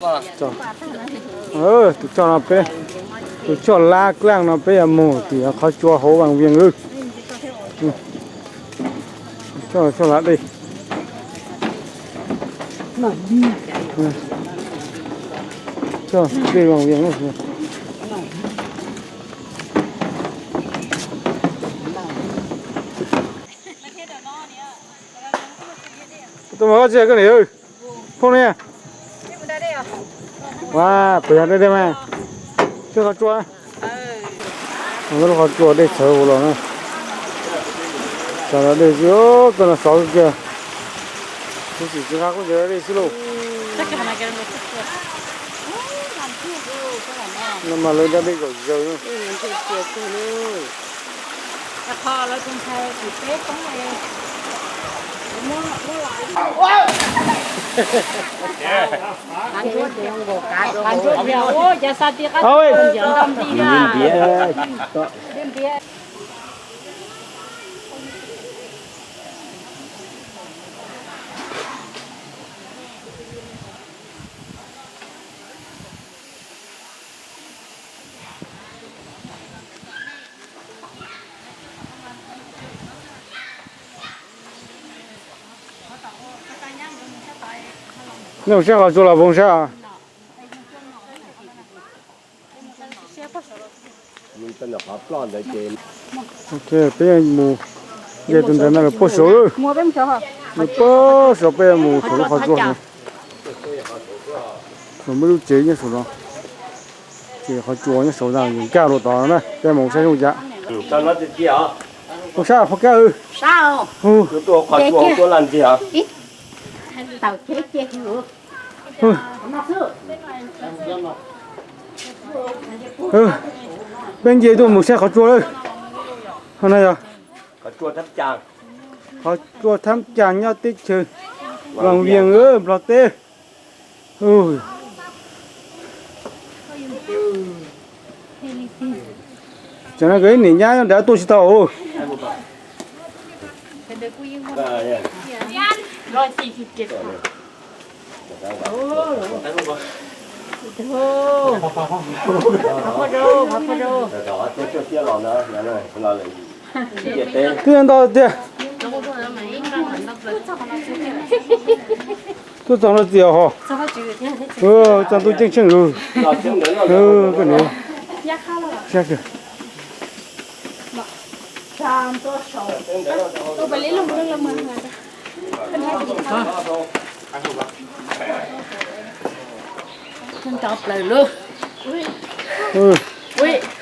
Tus choj no peb, tus choj lab klaaj no peb yuav mus tim qhov tsua hauv Vaj Viaj lawm. Choj, choj lab dej. Choj dej Vaj Viaj. Tuaj mas koj tsis koj niam phooj ne. Ua, puas yog dej dej mas? Tsis qhov tsua. Lub qhov tsua dej txhawv ua los na. Txog dej xwb, koj no xov kiag. Kuv tsis tsis nqa kuj yog dej xwb lauj. No mas lawv da dej zaum zaws. Nej mus saib qhov tsua los poob sab? Ok, peb mus, yog tus ntawd no lawv puag saud lawm. Lawv puag saud, peb mus saum lub qhov tsua. Saum muaj lub tsev nyob saum no. Ces qhov tsua nyob saud ntag, nkag rau tod na, peb mus saib zoo cas. Mus saib phoj kab. Peb nce tuaj mus saib qhov tsua lawm. Ho no yog qhov tsua Thab Cas nyob teb chaws Vaj Viaj, Nplog teb. Tsam no nkawd ib niam nyab nyob nrad tuaj tsis tau. Twb ntau tiag. Tuaj txog no txias ho. Txog ntuj ceeb tsheej lug. Koj niam, siab kawg. Nto plaws lub.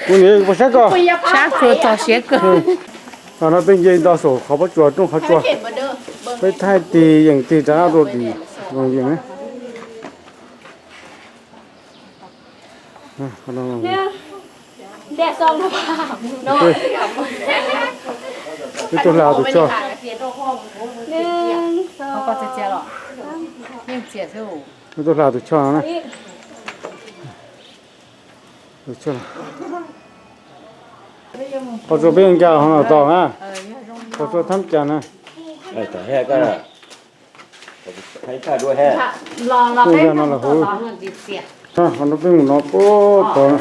Kuv niam, puas sab koj? Sab kawg, txog siab kawg. Qhov no peb nce nto saum qhov pob tsuas, rooj qhov tsua. Peb thaij tig yeem tig rov qab rau tim Vaj Viaj na. Peb tuaj hla tus choj. Peb tuaj hla tus choj no na. Qhov tsua peb nkag ho no tod na. Qhov tsua Thab Cas na. Tuaj nkag no los hu. Qhov no peb mus no puag tod.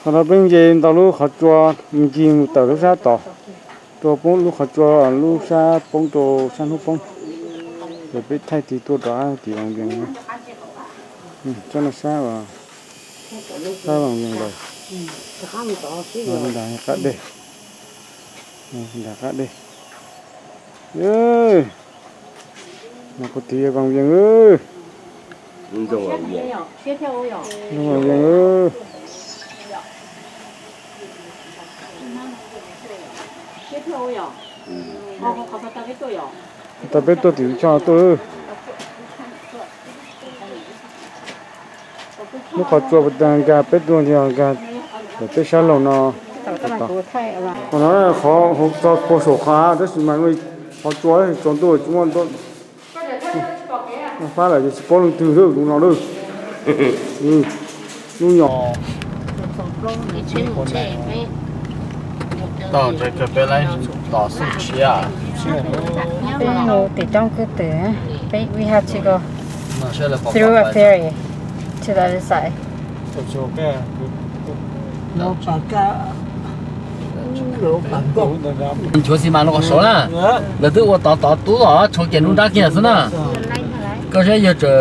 Qhov no peb nce ntau lub qhov tsua, ncig mus tawm lub sab tod, rau poob lub qhov tsua lub sab poob rau sab hnub poob. Ces peb thaij tig tuaj rov qab tim Vaj Viaj. Tsob no sab, sab Vaj Viaj lawm. Nram qab dej, nram qab dej. Mas kuv tig Vaj Viaj, Vaj Viaj. Tau peb tuaj tim choj tuaj. Lub qhov tsua puas tau nkag, peb tuaj nkag peb sab laug no. Qhov no qhov hauv txog puag saum qhov, tab sis mas qhov tsua tsaus ntuj tsis muaj, fab lawm ces tsis paub leej twg lub no lawm. Hnub nyob. Tau ntshe kawg peb laib tos xub tshiab. Peb mus tim roob kwj twm. Think we have to go through a ferry to the other side. Nchuav xi mas no qhov saud na, lawv twb ua tov tov tub os, tshau ces nruab nrab kiag xwb na. Koj saib yog tseem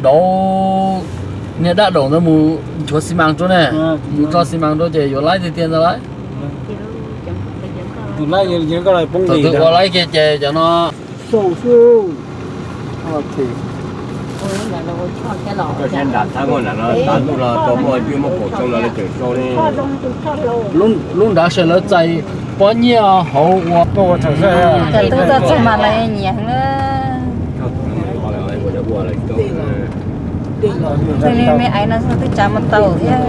dauv niag dab daum ntawd mus nchuav xi mas rau ne, mus tso xi mas rau ces yuav laib tiag tiag ntag lauj. Thaum twg ua laib kiag ces cov no. Koj saib nram thab koj nram no tav ntuj no tau muaj twb muab kaum xyoo no lawv tseem sau li. Lub nrad sawv lawv txais pob nyiaj hauv ua. Tub txaj txag mas lawv nyiam heev na. Tus me aiv no twb tsav mus tau thiab.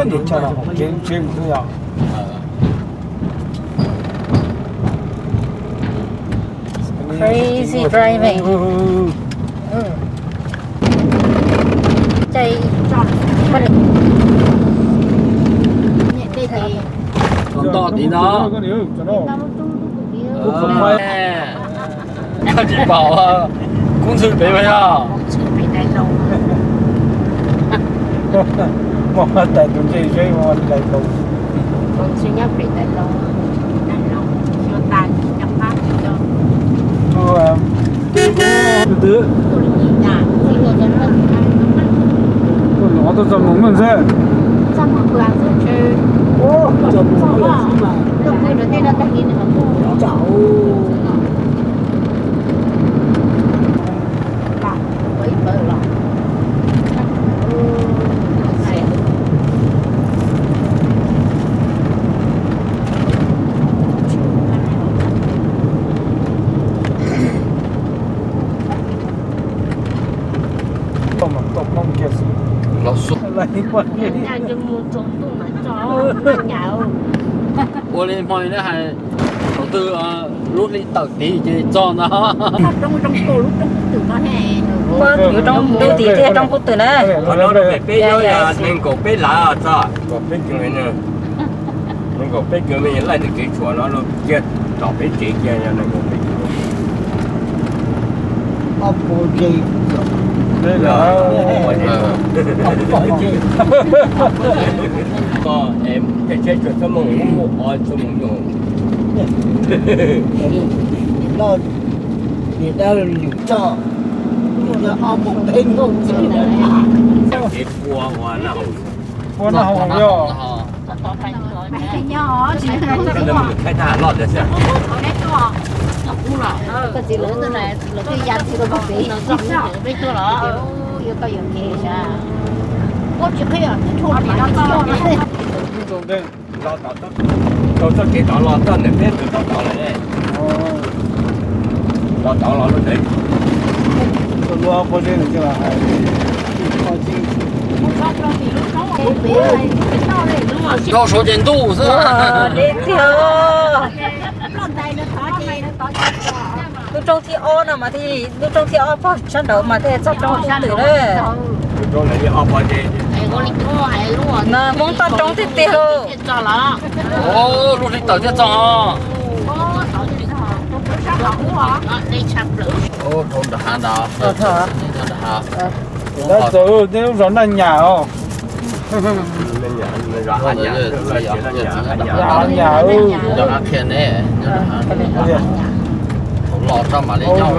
Nim tsho los kev tsev xwb yog. Crazy driving. Ntoj tid no. Koj tsis pom kub ntxhw pem mas yog. Muaj tais tus ntsej zeb ua lais lus. Tus twg? Tuaj txog mus mej xwb. Los xu. Ua li hmo no hais, thaum twg lub hli tawm tid ces txog ntag. Yuav roob ntug tid thiaj roob kub twm na. Qhov no rau pem peb nyob nees nkaum peb lav txog. Nees nkaum peb kis me laij nws kev tshuam no cia tom peb tsev cia nees nkaum peb kis. Koj es caij tsheb tsuas txhob moos ub, ob txhob moos nyoog. Niam dab lwm txoj, ob moos peb moos txog. Pua ua naj haus, pua naj haus yog. Khaib thaj loj ntawd xwb. Los tau txoj kev tod los txog ntawm peb ntug tau tod lawm. Los tod los lub ntawd. Rau suav ces ntuj xwb. Lub roob thib ob no mas thiaj, lub roob thib ob pog sab nraud mas thiaj txog roob kub twm na. Hmoob toj roob tiag tiag lauj. Lub hli tawm thiaj txog. Dhau nram hav ntawd, nram hav. Lawv txawm nej lub zos Naj Nyam os. Hav Nyam, thaum los tso mam li nyob.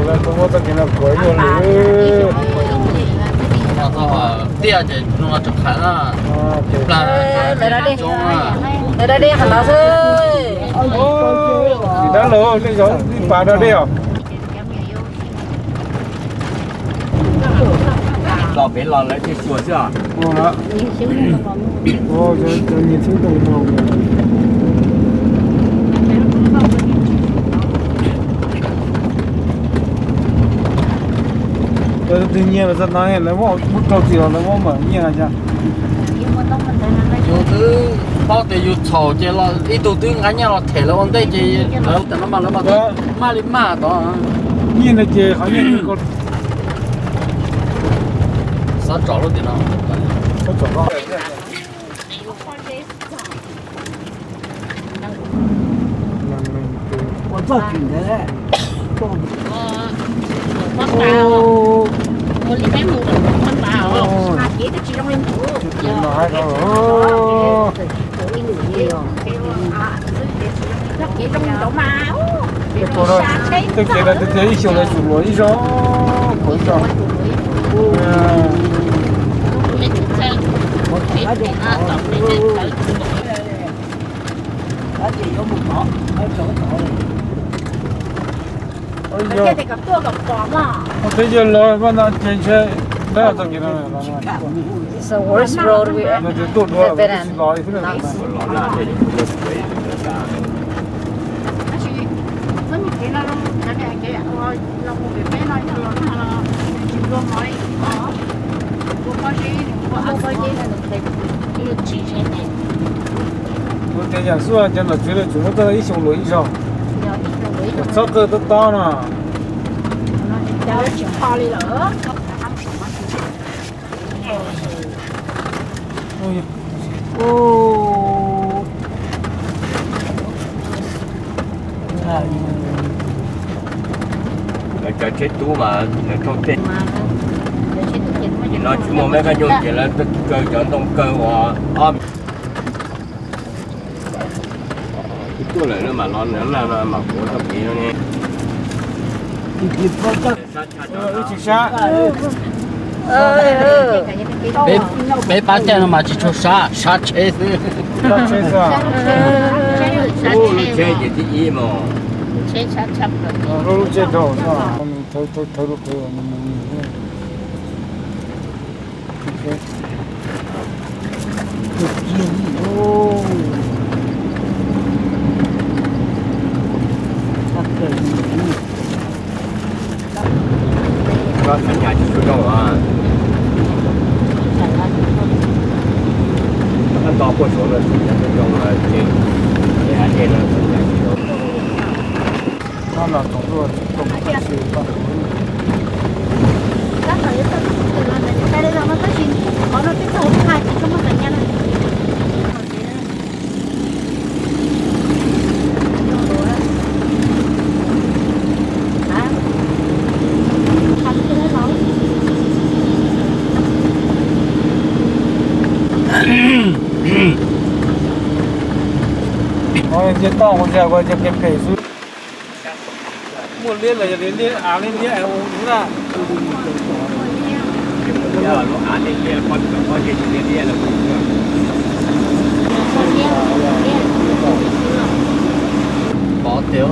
Muaj txoj kev no kuav yuag li. Tiaj ces nug tseem qhav na. Lawv da dej, lawv da dej qhov ntawd xwb. Dab laug, nej zov ib pas da dej os. Los pem los lawv thiaj xyuas xwb os. Lawv tus nyiag los txog no lawv muab rau txim los lawv muab mam nyiag no cas. Yus twb paub tias yus txhaum ces ib tug twb nqa nyiaj los them lawv ua ntej ces lawv tam no mas lawv maj li maj tod. Nyiaj no ces qhov nyiaj xov tsom lub tim no. Tej kev no tiag tiag ib xyoos lawv tsum luag ib zaug, luag ib zaug. Ua twb yog los pab no ces ntshe dab txoj kev no. It's the worst road we ever, yog tias tuaj dua los twb tsis los li xwb na. Kuv tias yam xub cov nom tswv lawv tsum muab txoj ib xyoos luag ib zaug, txhob qw tob tob no. Lawv cov tsheb tub mas lawv thauj tej no tsis muaj meb kab nyooj ces lawv kaw cov ntoo kaw uas ob tuaj lawm no mas los nram no mas kuv tau kev no ne. Wb tsis sab. Peb pab caij no mas tsis tshua sab, sab tsheb xwb. Lub tsheb ces tib ib mos. Lub tsheb dhau, thawb rau qhov mus. Txheeb nyas tsis tshua zoo os. Tab tom puag saud no txheeb nyas tsis zoo ces, ces hais tias no txheeb nyas tsis zoo. Tab tom txog lub tsheb tau tab sis tau. Nce toj ua cas ua cas phem phem xwb. Muaj liab los yog li liab av liab liab es ua ntxwv na. Pov tias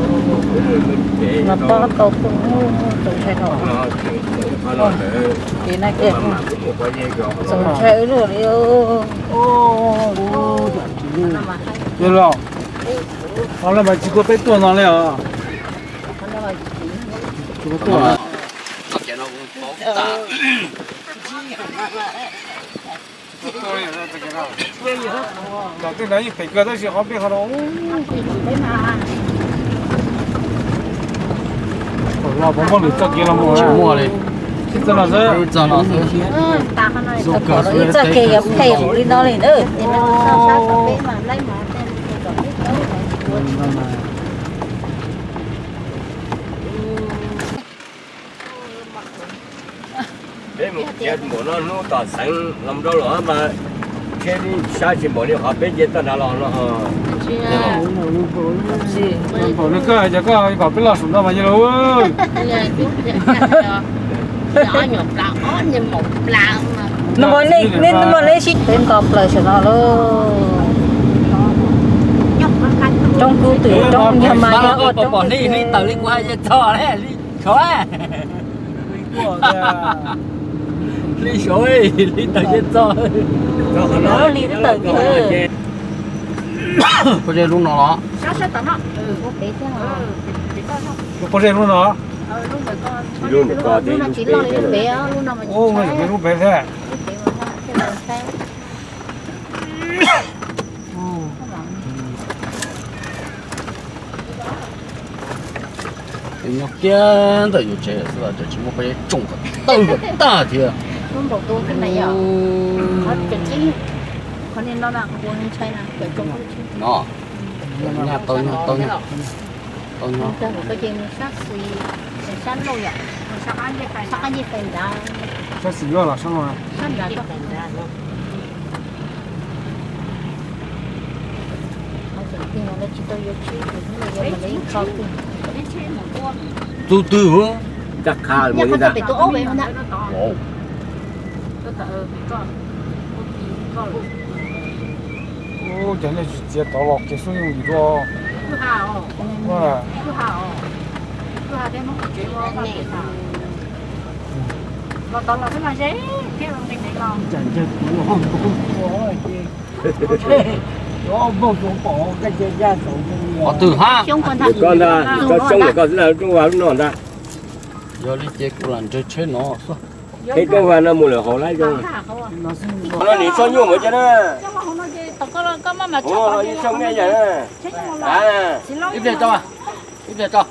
mas pov tau pheej muaj tau ntshai no. Ces na ke txaus ntshai ua luaj li. Yog los, qhov no mas tsis kua peb tuaj no li os. Tom tej no yeej phem kawg tab sis qhov peb qhov no los puas muaj lwm txoj kev los mus tsis muaj li. Txij txoj no xwb. Ib txoj kev yuav phem npaum li no li na. Peb mus khiav npaum no hnub tom xeev los rau los mas tsheb sab tsis npaum li qhov peb nce toj nrad los no. Npaum li koj hais tias koj kom peb los saum no mas yog lawm. Nej muaj neb sib peb nto plaws saum no lauj. Roob kub twm roob yog mas yog ua roob li tawm li kuv hais yeej txog li. Li suav li tawm yeej txog. Li tawm. Pob zeb lub no los? Pob zeb lub no. Ib lub nws ko thiab ib lub pem thiab. Ub, lub pem thiab. Nyob kiag ntawm yus tsev xwb los tsis muaj peb tsoom kom tawg kom tag thiab. No, nyaj tau nyaj tau nyaj tau nyaj. Sab xis loj los sab no? Tus twg? Caj qha mus li ntag. Ub, cas nej tsis txiav tod los kiag xub yooj yim dua. Qhov twg hab? Koj ntag, koj xyoob lawm koj xwb na, rooj vag lub no ntag. Yog li ces kuv lam nrhiav tsheb no xwb. Tsheb rooj vag no mus lawm hauv lawm. Qhov no nws tso nyuaj mus cov na. Ib pliag tso, ib pliag tso.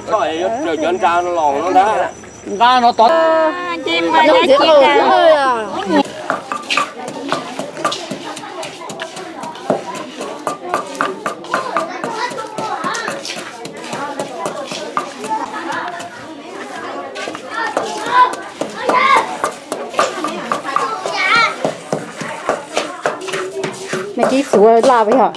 Tso yuav raws cov nra no los no ntag. Nqa no tod. Nws kib xuv laj yog.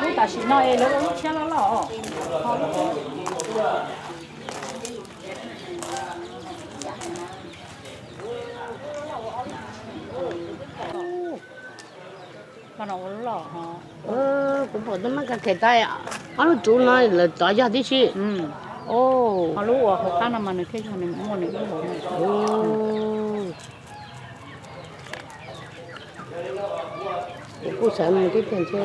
Lub tam sim no es lawv ua lub tshiab loj loj. Kuv pom tau mab ka khe tais ob lub tsuv no lawv tov yog tib si. Ho lub uas hauv qab no mas nws thiaj yog nws muaj nws ib hauv no. Kuv kuj xav mus tib pliag ntshe,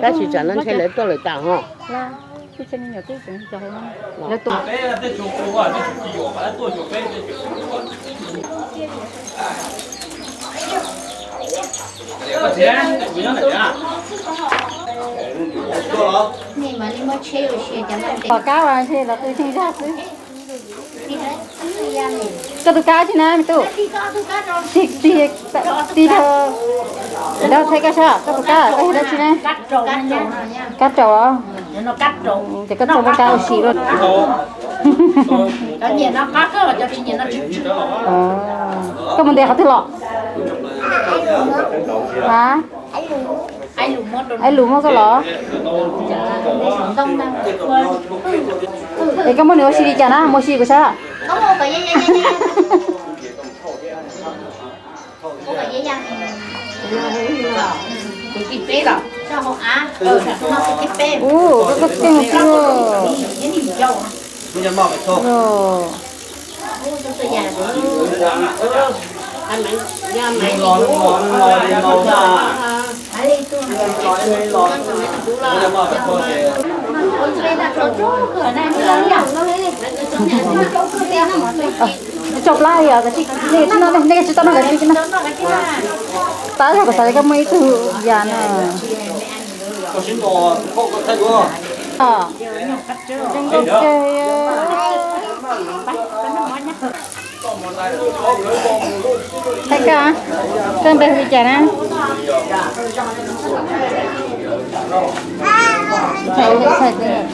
tab sis tsam no ntshe lawv tuaj lawm tas ho. Pom kab los ntshe lawv qw tsis zog xwb. Koj tus kab tsis na me tub? Tig, tig, tig rau, rau thaij koj sab, koj tus kab koj yog dab tsi ne? Kab raum. Ces koj txawj muab kab ua si luaj. Koj mus ntes qhov twg los? A, Aib Lus muab koj los? Es koj muab nws ua si li cas na, muab ua si kuv saib. Ua kom ya ya ya ya ya. Ua kom ya ya. Tus thib peb los. Rau hauv av. Tus thib peb. Ua koj koj tseej tiag. Tso plab li os, nej tsis noj, nej tsis tau noj kav tsij no. Tab yog kuv xav tias koj muaj ib tug yam no. Thaij koj, koj npe hu li cas na? Thaij, thaij, thaij, thaij, thaij,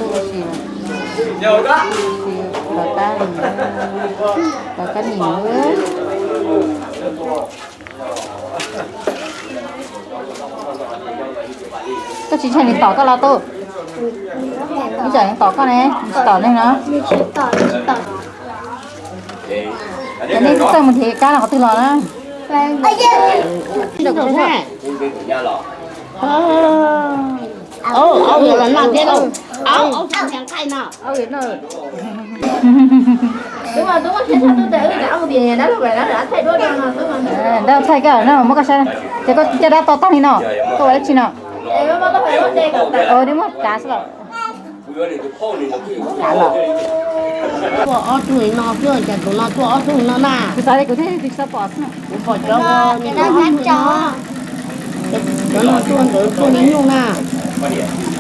thaij, thaij, thaij, thaij, Koj tsis ntshai nws tom koj los tub? Ib tsam nws tom koj ne, nws tsis tom nej no. Ces nej twb txawj mus nrhiav kab no qhov twg los na? Dab thaij koj no muab koj saib, ces koj coj dab to tag li no, koj ua dab tsi no? Nej muab kav xwb los? Tuaj ob tug no xwb, cas tus no tuaj ob tug no na. Kuv xav li kuv thiaj tsis tau pom xwb. Kuv pom cov cov no tuaj ntawd tuaj li nyuj na.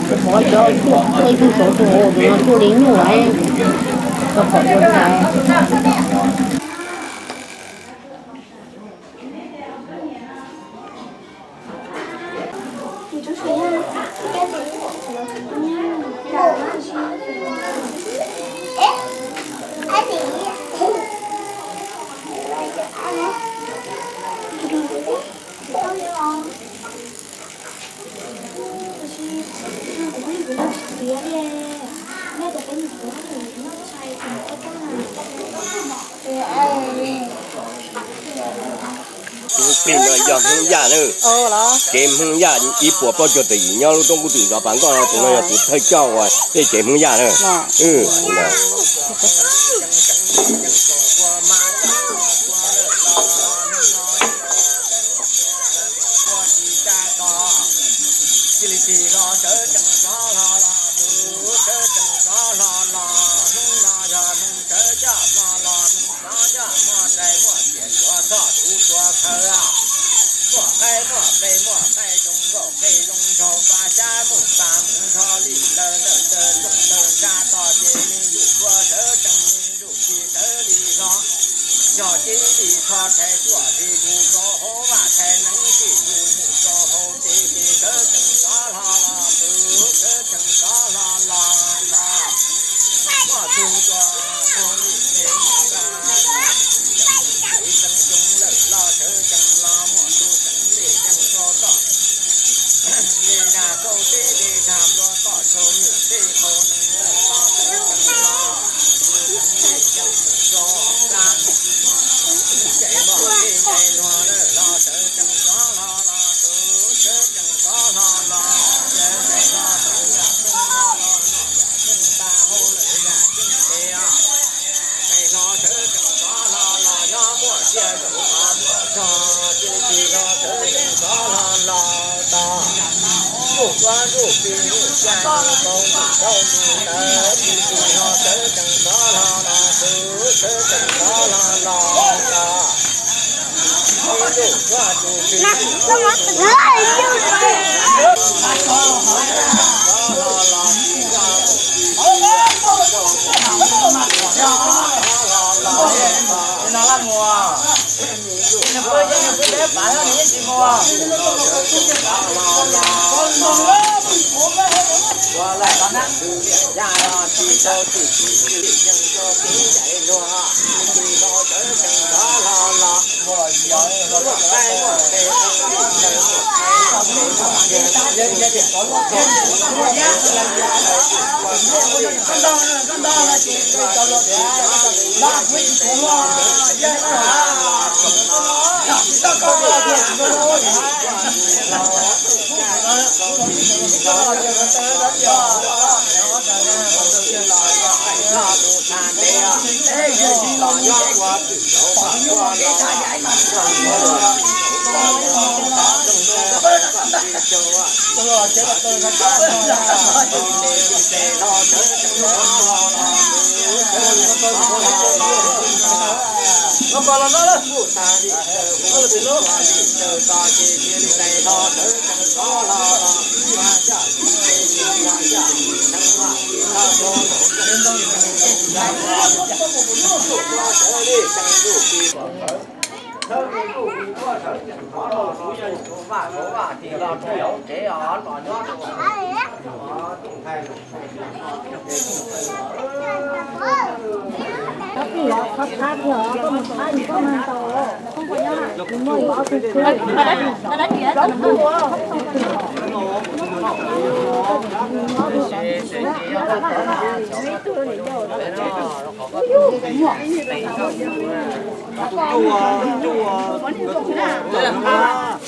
Kuv pom cov tuaj ib tug saum tus, tus no tuaj li nyuj lawm. Koj pom cov Tus plig no yog Hmoob Yaj na. Kev Hmoob Yaj ib puas plaub caug tawm yim nyob lub roob kub twm zov pas nkoj no, tus no yog tus thawj coj uas tej kev Hmoob Yaj na.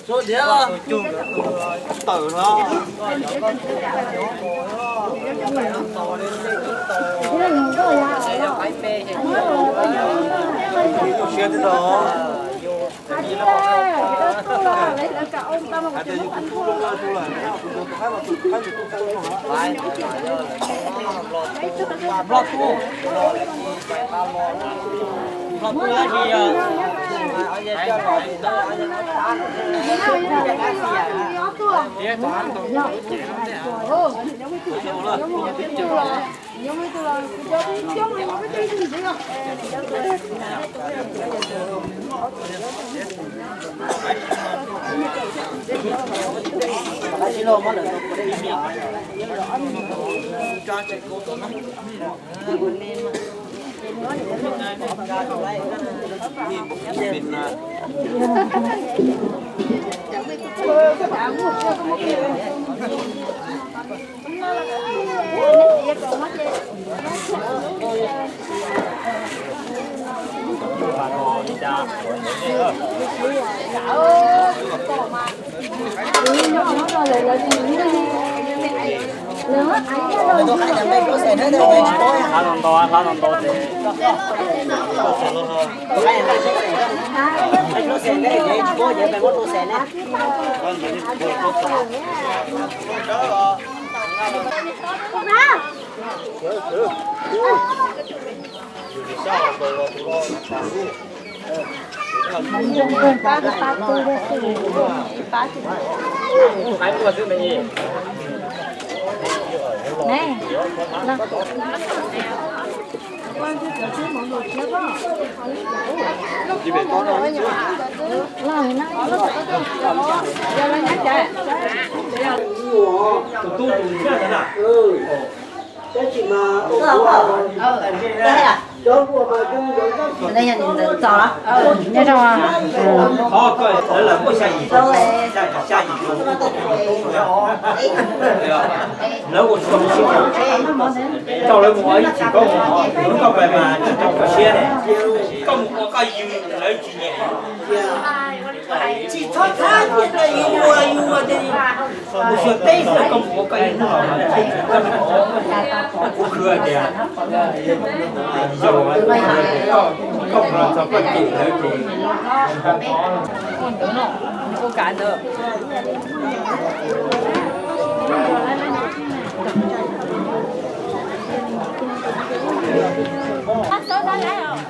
Tus tub tus ntxhais na. Tab sis mas ua ua, ua ua mas zoo nkaus tab sis nyob zoo. Qhov koj lawv muaj xya yim, xya yim, xya yim tus tub tus ntxhais, lawv ua tsis tau sib koom, tau lawv mus ua ib chim koj mus, hnub koj pais mas tsis tau koj siab ne. Koj mus ua koj yug lawv tsis nyiam. Tsis txhob txhab tias yus ua yus ua ces mus xyuas teb xwb, koj mus ua koj ib hnub los mas kuv khwv tias yog koj mus los txog koj cem lawv ces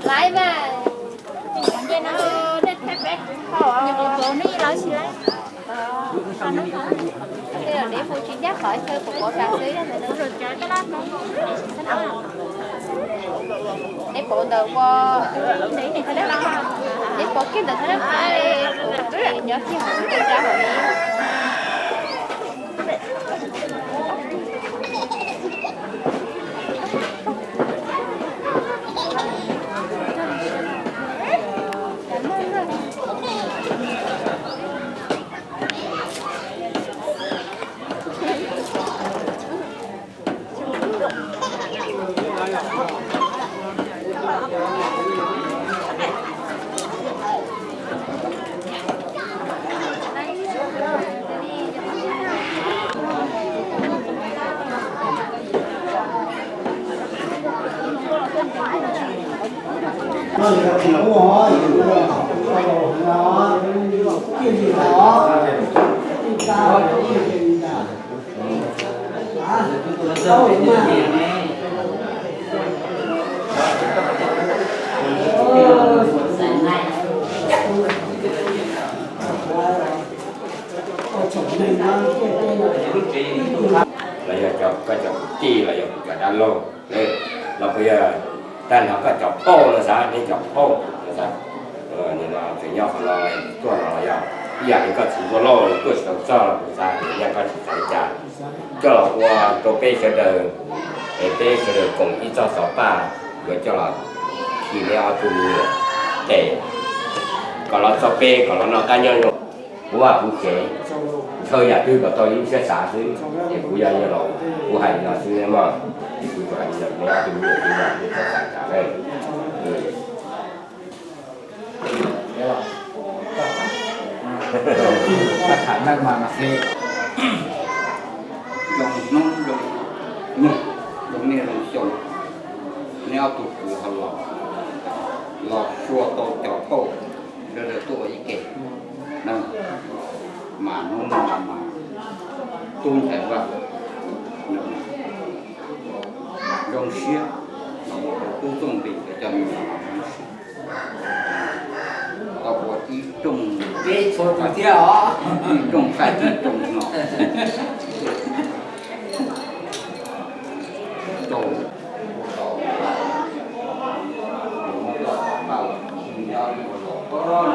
Laiv mas, nej thaij peb, nej lawv tsis laiv. Dev hu tsis ncaj qhov chaw pom pov tas xwb. Dev pov ntawm ua, dev pov kiag ntawm thaj dab qhua, nyob kiag hauv pov tas hauv li. Los yog cov koj cov kwv tij los yog kuv cov dab laug, los puas yog tag nrho koj cov phauj no xav, neb cov phauj no xav. Nim no tseem nyob qhov no tuaj no los yog ib yam li koj txiv Ntsuag Lauj tuaj tsis tau txog los kuv xav, nyob koj tsis xav li cas, coj los ua rau peb sawv daws, es peb sawv daws koom ib txoj xov paj yuav coj los khi neb ob tug me nyuam tes kom los txog peb kom los noj qab nyob zoo. Kuv vaj kuv tsev, ntshaw yam twg kom tau ib lub siab xav xwb, es kuv yog yawg laus kuv hais li no xwb mog, es kuv tsuas hais li no, neb ob tug me nyuam xwb mog, neb txhob xav cas na. Tham neej mas mas qhia. Zoo hnub zoo nyoog, zoo niaj zoo xyoo, neb ob tug kwv ho los, los xyuas tau cov phauj sawv daws tuaj ua ib ke. Mas hnub no mas tub Nchaiv Vaj zoo siab, tub Txooj Npis cov me nyuam zoo siab, tau ua ib rooj, ib rooj saib ib rooj no. Rooj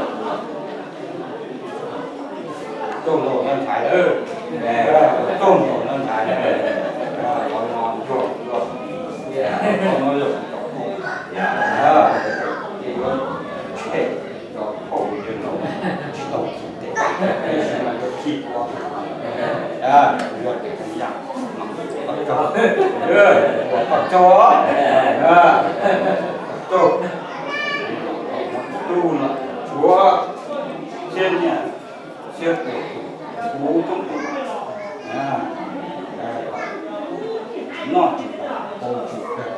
zaum no ntshai lawm, rooj zaum no ntshai lawm, qhov no ntsuag ntsuag, qhov no yog cov phauj, yuav tshem cov phauj ntawd los tsis tau khi tes, tab sis mas yuav khi ua, yuav tes yam, ua kom tsaug, kom tsaug, tus no tshuav siab nyiam siab tus, kuv tub tus noj tsis tau, haus tsis kawg,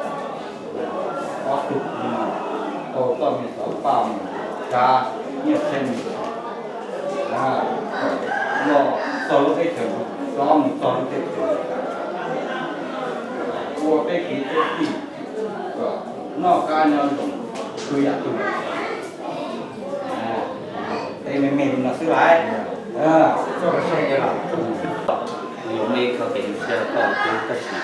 ob tug no tau txoj me xov paj mus tsa nyiaj txiag mus, los txog lub teb chaws, rov mus txog lub teb chaws, ua peb kwv peb tij kom noj qab nyob zoo, txhua yam txhua. Tej me me li no xwb lawm. Yog me kho kev zoo siab rau koj, tab sis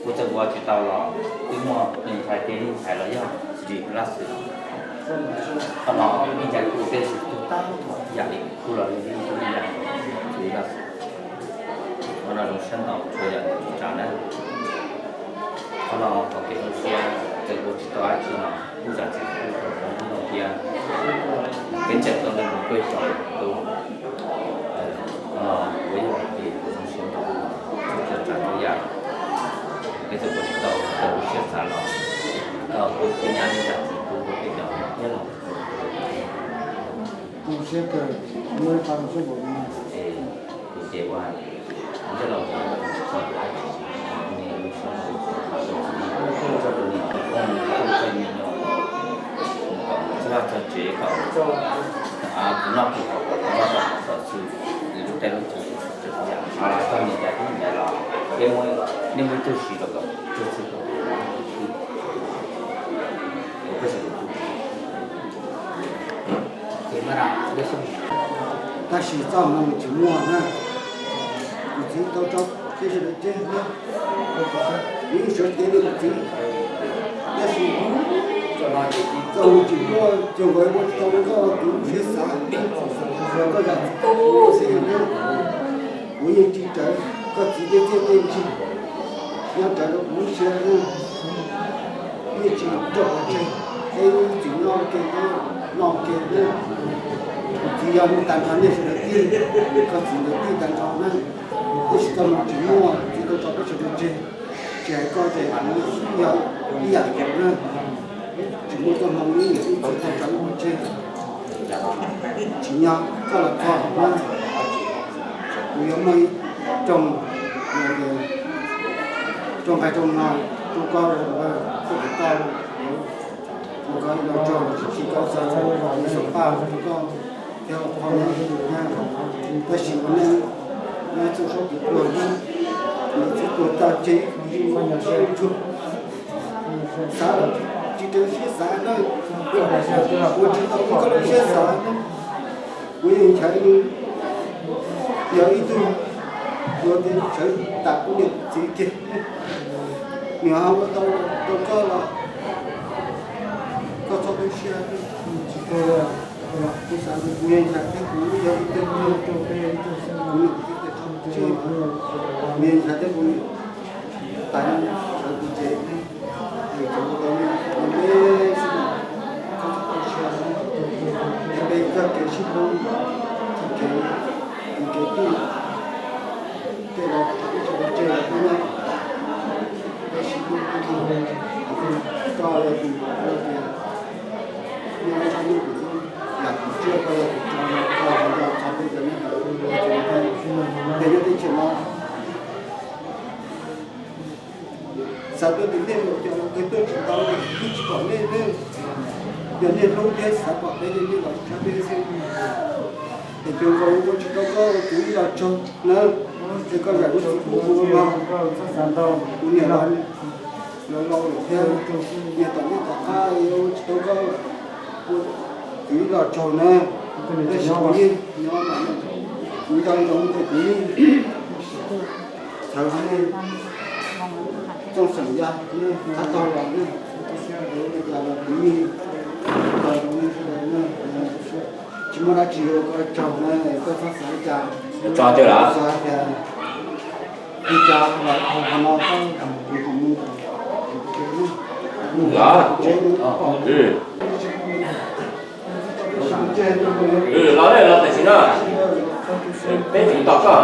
kuv txawm ua tsis tau los twb muaj neeg ntshai, tej neeg ntshai los yog tsis laj xwm. Qhov no ib ncaj kuj tej xwm tug tag yam li kuj los li ib tug ib yam tsis laj xwm. Qhov no zoo siab ntau txhua yam tsis tsav na. Qhov no qhov kev zoo siab txawm ua tsis tau dab tsi no kuj zam txim rau hnub no thiab. Peb tseem tau ntawm mus peb xyoo tus, qhov no kuv yog hais tias kuv zoo siab ntau, txhua tsav txhua yam peb txawm ua tsis tau, txawm lub siab xav los tau, kuv thiab nyab thiab zam txim rau peb cov nyob los. Zoo siab kawg, muaj ib qho zoo siab npaum no. Ces ua, nyob los, txog tsev kom kuv noj kuv haus kom kuv noj kom xwb, lub caij lub nyoog txhua yam no los txog niam tais tub ntxhais los, nej muaj ib tug siv los kom txhua txhua kom kuv peb sawv daws. Tab sis txoj hmoo tsis muaj na, kuv txiv tau tso peb sawv daws tseg na, kuv yeej sawv cev li kuv txiv, tab sis kuv txoj hmoo tsis muaj, ces nkawd ua tsis tau nkauj kuv siab xav, koj zam txim rau kuv xwb na. Kuv yeej tsis rawv koj txiv tej txiaj tej ntsig nyob rawv rau kuv lub siab na. Yeej tsis nrog kuv tseg, peb txiv noj ua ke, noj ua ke na. Kuv txiv yog mus tag nrho nej sawv daws tij, koj txiv ntawd tij tag nrho na. Tab sis txoj hmoo tsis muaj, txiv tau tso peb sawv daws tseg. Tsis hais koj ces kuv yog ib yam nkaus na. Tsis muaj txoj hmoo ib yam li txiv tau tso ua tseg. Tsim nyog koj los txog na, kuv yuav muaj ib rooj, rooj nqaij rooj no rau koj, rau koj, rau koj. Koj ib los tsaug los tsis tsis koj xav, xav paj rau koj thiab ua qhov no, tab sis ua neej nyob txoj saub puas tuag, nws txhob tuag tag ces koj nyob sab ntsuag. Xav los tsis raws siab xav na, ua tsis tau li koj lub siab xav na. Kuv yeej ntshaw nws yog ib tug uas sawv tas kuv niam txiv kiag, nws ho ua tau rau koj los koj txhob tu siab. Kuv xav tias kuv yeej ntshaw thiab kuv yog ib tug, kuv niam txiv tias txhob tu siab, kuv yeej ntshaw thiab kuv niam tais sawv kuv ces, nws txawm ua tau li, ua li xwb, koj txhob tu siab. Peb txoj kev sib hlub, txoj kev, kev twj, tej laus txoj kev tseg los peb nyob, peb sib hlub, koj yog tus tias nyob ib sab ntuj kuv yam kuv tsiaj, koj yog tus tso, koj yog tus tso peb cov neeg, peb nyob teb chaws no. Xav tuaj tim nej los cov los kawg tuaj tsis tau, twb tsis pom nej, nej yog nej hlub thiab xav pom peb ces nej los tshab peb xwb. Es cuag nkaus ua tsis tau koj, kuv ib los tsaug na, es koj zam lub txim pub kuv los, kuv niam los, los laus lawm thiab, niam tom nej tom qab ua tsis tau koj, kuv ib los tsaug na, tab sis kuv yeej nyob, kuv nco ntsoov tias kuv yeej txhawv nej txoj xeem ya, nej qab tog los nej, kuv yeej nco ntsoov nej sawv daws na, tsis muaj dab tsi ua koj tsaug na, koj txhob xav li cas, txhob xav tias li cas los qhov no koj tus tus mus, tus tus mus, tus tus mus, los los tam sim no, peb tsis tos koj.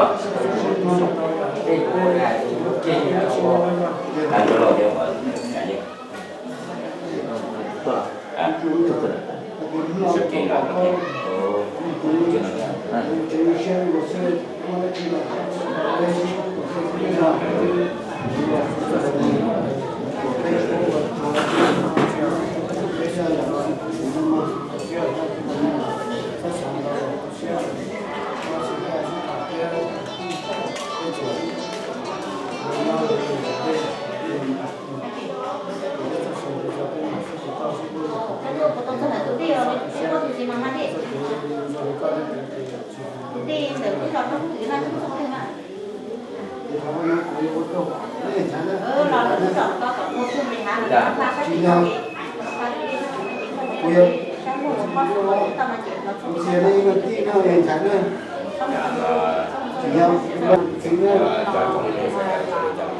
Kuv yog, kuv txiv ne, ib tij no ntshai ne, tsis yog txiv ne,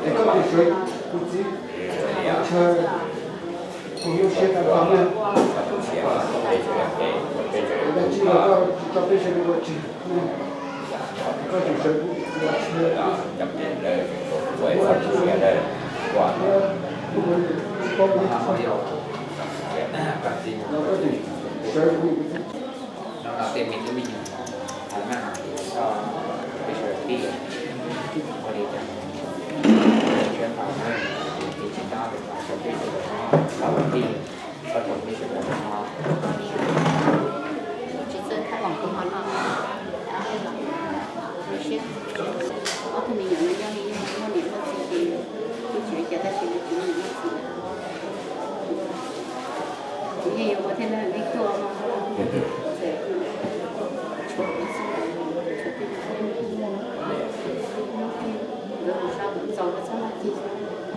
es koj tus sawv kuv txiv chaw, kuv yuav siab tag nrho ne. Dab tsi los koj tsis tso peb sawv daws ua tsis, koj tus sawv kuv txiv chaw, kuv ua tsis siab, kuv paub, koj tus sawv kuv. No no tej me tub me nyuam, maj mam li koj, peb sawv daws tij, ua li cas siab npau na, ces tsis nyob rau peb sawv daws no, tij, koj tau peb sawv daws no. Tsis txawj thab vam kuv ho noj. Lub siab, ob tug me nyuam no nyob li yeej muaj niam muaj txiv ces twb tsis ua cas tab sis lawv tsis muaj niam muaj txiv. Kuv yeej yuav ua thiaj li nej tuaj no. Txawm tshuav kuv xwb, tshuav tej hnub nkauj hnub twg nkawd mus sab mus txaus lawv txhob maj ci.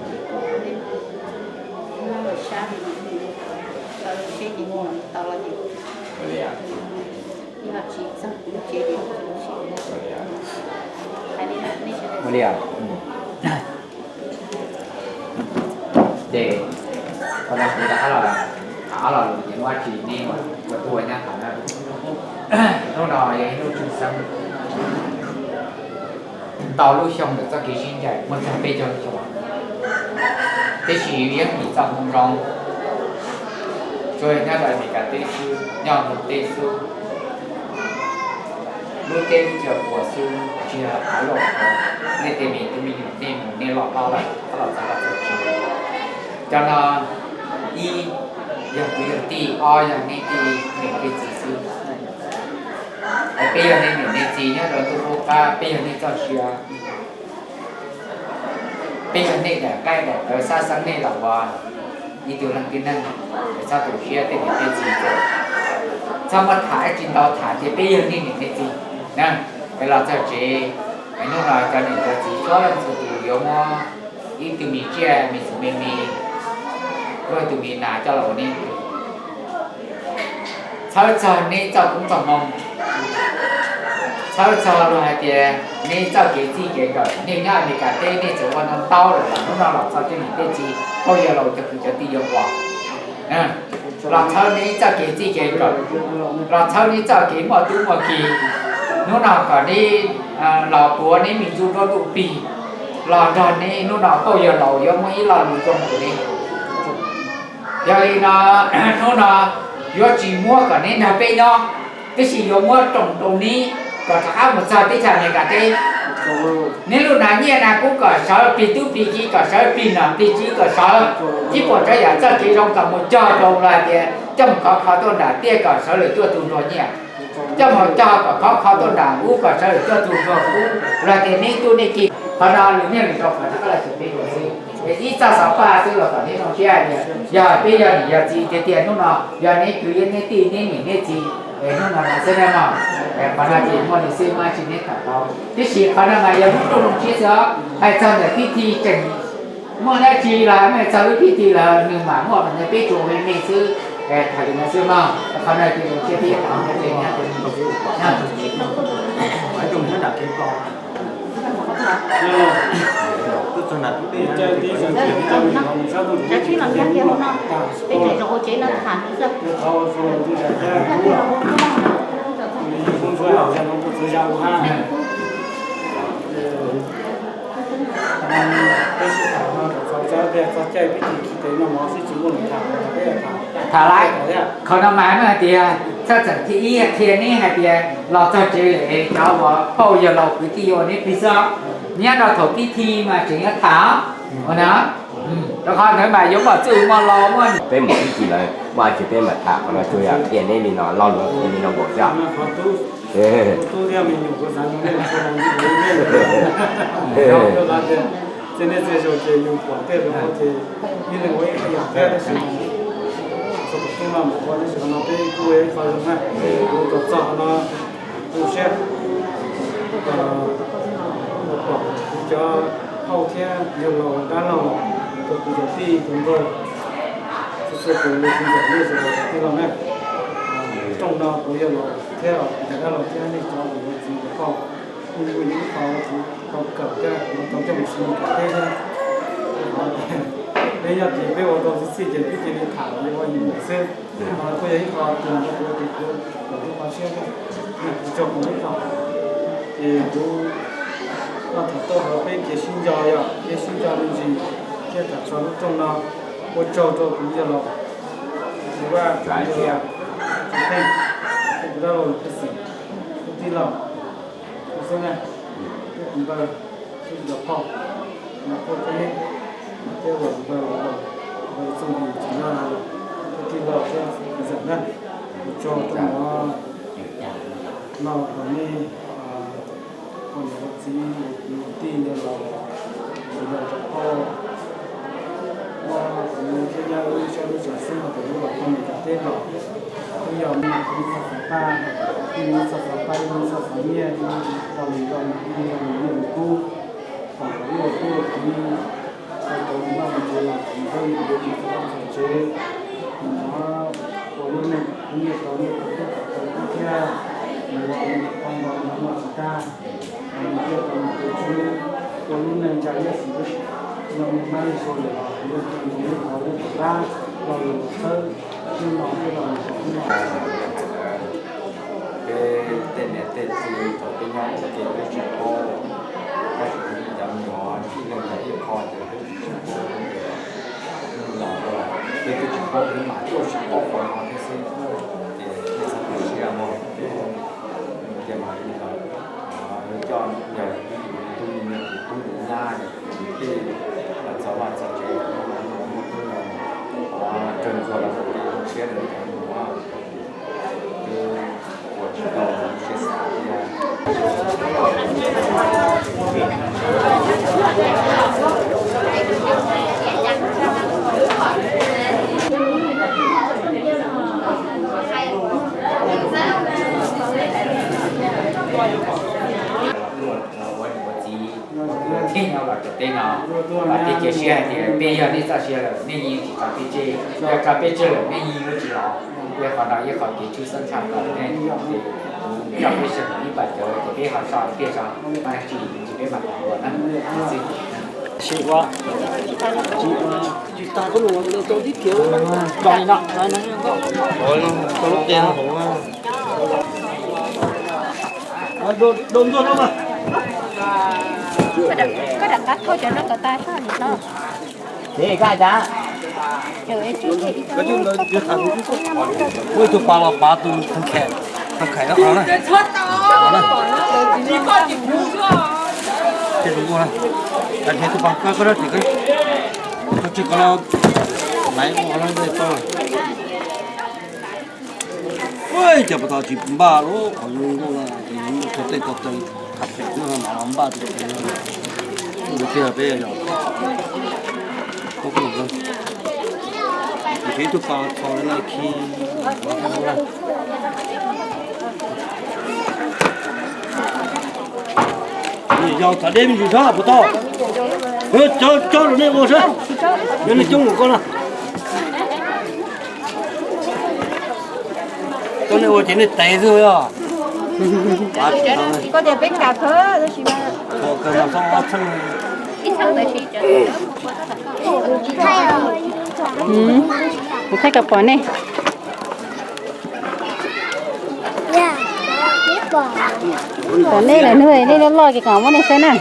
Nej no, nej no sab li no, tau lub siab ces mus tau los ces, yog tsis txog kuv lub tsev ces tsis ua siab. Hais li no nej sawv daws. Ua li os. Ces qhov no kuv rov qab los, rov qab los lus ces muaj dab tsi nej ua tuaj nyab qhov na. Hnub no yog ib hnub tshwj xeeb, ntau lub xyoo ntawm txoj kev sib ncaim muaj txog peb caug xyoo, tiam sis yeej nim txoj moo zoo, tsuas nyob rau Amelikas teb xwb, nyob Nplog teb xwb, lub teb lub chaw puas xwb, tsis yog av loj qhov. Nej tej me tub me nyuam nej mus nej loj hlob lawm, qab los txog los txog tsev. Cov no ib Yog kwv yog tij, ob yog nej tej niam tej txiv xwb. Peb yog nej niam nej txiv nyob rau ntuj qub qab, peb yog nej txoj sia. Peb yog nej daim qaib daim tawv, xab xeeb nej los ua ib tug leej tib neeg, txhob tu siab tej niam tej txiv. Txhob muab tham ib tsis ntau, tham tias peb yog nej niam nej txiv na. Es los txog tsev, hnub no cov niam cov txiv txhua leej txhua tus yuav muab ib tug me tsiaj me txwv me me, luag tus me nas coj los ua neb tug. Txhawb txog neb txoj koob txoj hmoo, txhawb txog luag hais tias neb txoj kev txij kev nkawm. Nej nyob Amelikas teb nej txawm ua ntau ntau lawm los hnub no los txog tej niam tej txiv, phooj ywg laus cov kwv cov tij yuav ua los txhawb neb txoj kev txij kev nkawm, los txhawb neb txoj kev muaj tub muaj ki. Hnub no kom neb los puav neb me ntsuj duab ntuj plig, los nrog neb hnub no phooj ywg laus yuav muaj ib lo lus zoo rau neb. Yog li no, hnub no yuav tsis muab kom neb nrog peb nyob, tab sis yuav muab roos rau neb kom rov qab mus txog teb chaws Amelikas teb. Neb lub nas nyiaj nas kub kom sawv, plig tub plig ki kom sawv, plig nom plig tswv kom sawv, ib puas tsav yam txoj kev zoo kom mus cog rau los hais tias coj mus khov kho tuaj nram tiaj kom sawv lawm tuaj tu nrog nyiaj. Coj mus cog kom khov kho tuaj nram ub kom sawv lawm tuaj tu nrog ub, los tias neb tub neb ki. Qhov no lus nyiaj lus rau qhov no koj los xyuas peb xwb. Es ib txoj xov paj xwb los kom neb zoo siab hais tias yog peb yog niam yog txiv tiag tiag hnub no, yog neb kwv yog neb tij neb niam neb txiv, es hnub no no xwb na mog. Qhov no ces muaj li xwb, muaj tsis neb tham tau. Tiam sis qhov no mas yog lub rooj lub siab xwb os. Hais txog ntawm pib thi tseem muaj dab tsi los muaj txog lub pib thi los nws mam muaj, peb tsuas me me xwb. Tham li no xwb mog, qhov no ces zoo siab peb tham no. Tham laiv, qhov no mas nws hais tias txhob txawm thib ib qhia neb hais tias los txog tsev lawm cov uas phauj yawg laus kwv tij yuav ua neb plig xwb. Nyob rau thaum pib thi mas tseem yuav tham ua na. Rau qhov ntawd mas yuav muaj txuj muaj lo muaj. Peb mus pib thi lawm muaj tsis peb mam tham, qhov no tsuas yog qhia neb li no, lo lus qhia li no nkaus xwb. Ces nej txiv zaum ces yus pom tej zaum ces ib leeg ua ib qho yam thiab, tab sis txog tom tub no mus ua tab sis qhov no peb kuj ua ib qho zoo na. Kuv tau txog qhov no tu siab, pom kuv cov phauj thiab yawg laus dab laug, cov kwv cov tij cov npawg, txhua txhua tus los kuv ntxawm nej txhua tus tij laug na. Rooj no kuv yawg laus thiab kuv cov dab laug thiab nej cov uas yuav txiv yuav phauj, kuj yog ib qho kuv tau kawm thiab kuv tau coj mus siv rau peb thiab. Peb nyob ces peb ua tau txij txij ces peb cia li tham yuav ua yus xwb. Kuj yog ib qho tus ntawd kuv ua ces kuv kom lub qhov siab thiab, kuv tso kuv lub qhov. Ces kuv los tham tau hauv peb kev sib nco, yog kev sib nco me ntsis thiab tham txog lub rooj no. Ua tsaug rau kuv yawg laus, kuv vaj, kuv yawg laus, kuv dab laug, kuv tij laug, kuv xeeb leej, kuv npawg, kuv cov phauj, kuv phooj kuv ywg, thiab uas npawg, npawg Txooj Yim tsis nyob, kuv tij laug thiab ntxawm na, ua tsaug rau no kom nej ua niam ua txiv ua kwv ua tij los ua cov phauj, muab kuv thiab nyob lub sab lub tsev xwb no, kuv lub los poj niam cov teb los twb yog me ib txoj xov paj, ib mus ib txoj xov paj, ib mus ib txoj xov nyiaj, ib mus ib txoj nyiaj nyiaj kub, kom lub tub txiv tau tau noj mus ntsis los txiv tau mus ntsis txog tsev, mus ua lub neej nyiaj tau nyiaj tau kub tau kub thiab, mus ua tau npau noj tsis tag, mus nyiaj tau mus tus tswb, ua lub neej ntsa liab xis no mus mab li sua lawm, lub tub txiv lub qhov lub tub dab los lus txhawb hnub no thiab los mus tom hnub no. Peb tej niam tej txiv thaum peb nyob ua ke peb tsis paub, tab sis cov me nyuam ib leeg nyob ib qho ces peb tsis paub, los peb twb tsis paub peb mam tuaj tsis paub qhov no thiab xwb. Ces peb txhob tu siab mog, peb tias mam li los coj yog tus me nyuam tus tub tus nyab tej los txog vaj txog tsev, muaj tub no qhov raws ntxuag los ua ke. Ua niam ua txiv, thiaj nyob los cov teb no, los thiaj cia siab hais tias nej yog nej txoj sia lawm nej yeej tsis tso peb tseg, yog tso peb tseg lawm nej yeej yuav tsis los. Yog qhov no yog qhov kev tshwj xeeb tshaj plaws nej, ces kuv coj peb sawv daws ib pas cawv ces peb ho so ib pliag tso, tsis tsis peb mam tham dua na. Koj rov qab thauj cov no kom tag soj nim no. Muaj ib tug pas los pav tus thaj khaim, thaj khaim no qhov na. Ces tus ua na, tus pas koj koj rab ris koj tsis koj los laiv ua qhov no tau. Ua cas puas tau tsis npaj lub qhov zoo nkauj no, ces nws muaj txog tej tog tew, qhov phem no mam los npaj tus phem no. Tus tiag peb yog, tus phem ib tug pas txho li no khi. Yog txawv deb me ntsis sab puas tau? Cov cov rau nej ua sab, yog nej coob ua koj na. Cov nej ua ces nej tev xwb yog. Kuv thaij koj pom nej. Tom nej lawm hnub nej loj loj ces kom muab nej saib na.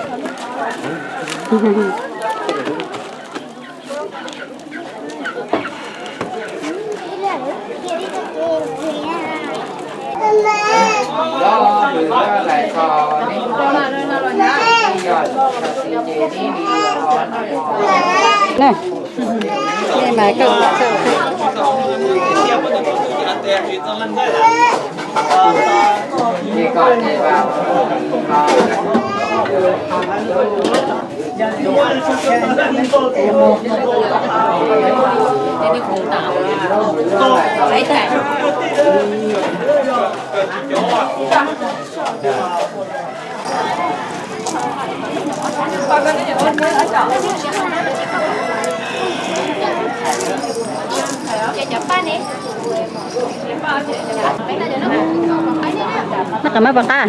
Noj qab mab pom qab.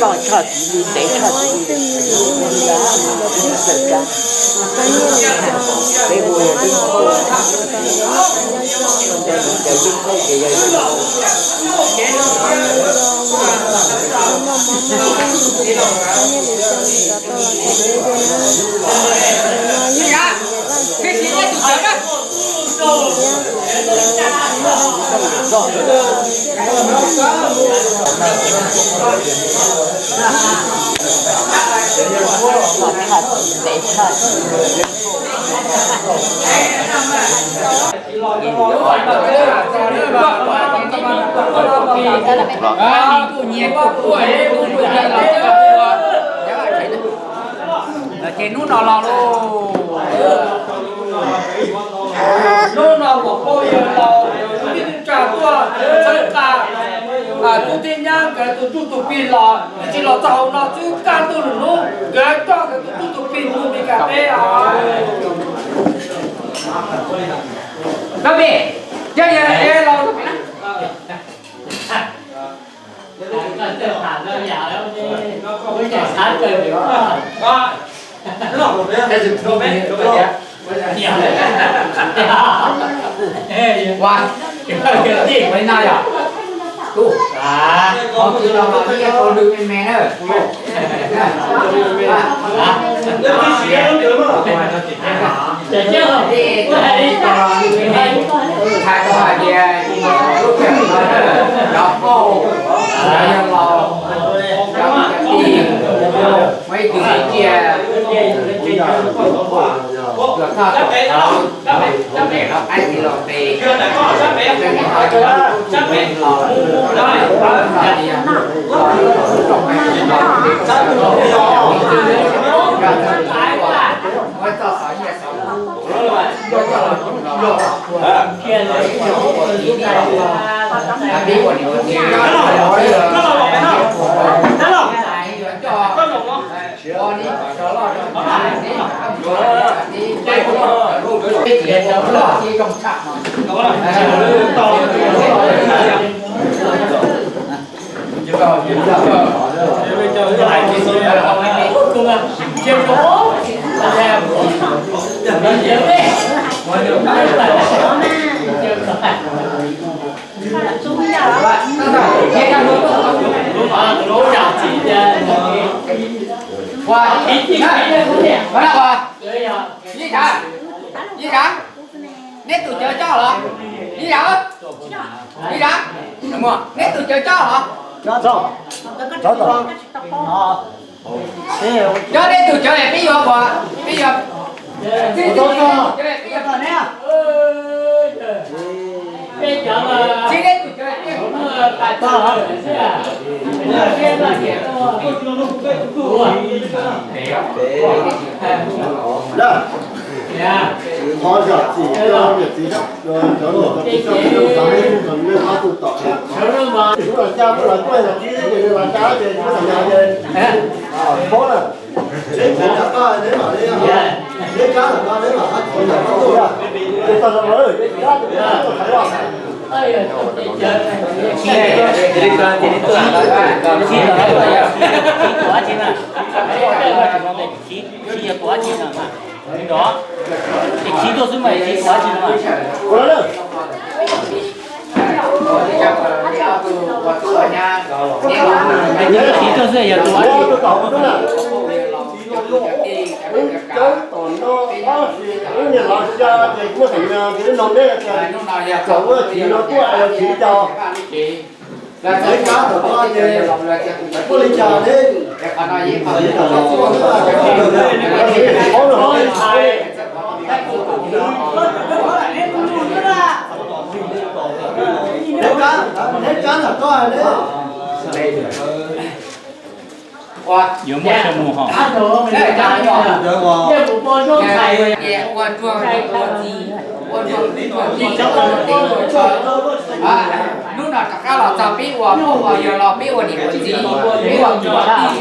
Loj tshaj txiv li, ntev tshaj txiv li. Peb hu los twb Ces hnub no los lauj, hnub no kuv pab yawg laus tij neej tsa tuaj txhawb nqa tub thiab nyab nkawd tus tub tus plig los, tsis los txog hauv no xwb, kaj ntug lwm hnub nkawd coj nkawd tus tub tus plig mus Mes Kas teb os. Koj pim, yog yawg laus Muaj ib tug tsiaj los thaj tom qab, los qaib tis los tes, Neb tus cawv coj los? Li Zam, Li Zam, neb tus cawv coj los? Cov neb tus cawv peb yuav, peb yuav, peb yuav, txib neb tus cawv. Qhov zam txim rau niam txiv, cov niam cov txiv, cov txiv, cov txiv, cov txiv, cov txiv, cov txiv, Yuav muaj sawv mus hos. Ua ruag ua txiv, ua ruag ua txiv, hnub no rov qab los txog peb ua pog ua yawg los peb ua niam ua txiv, peb ua kwv ua tij,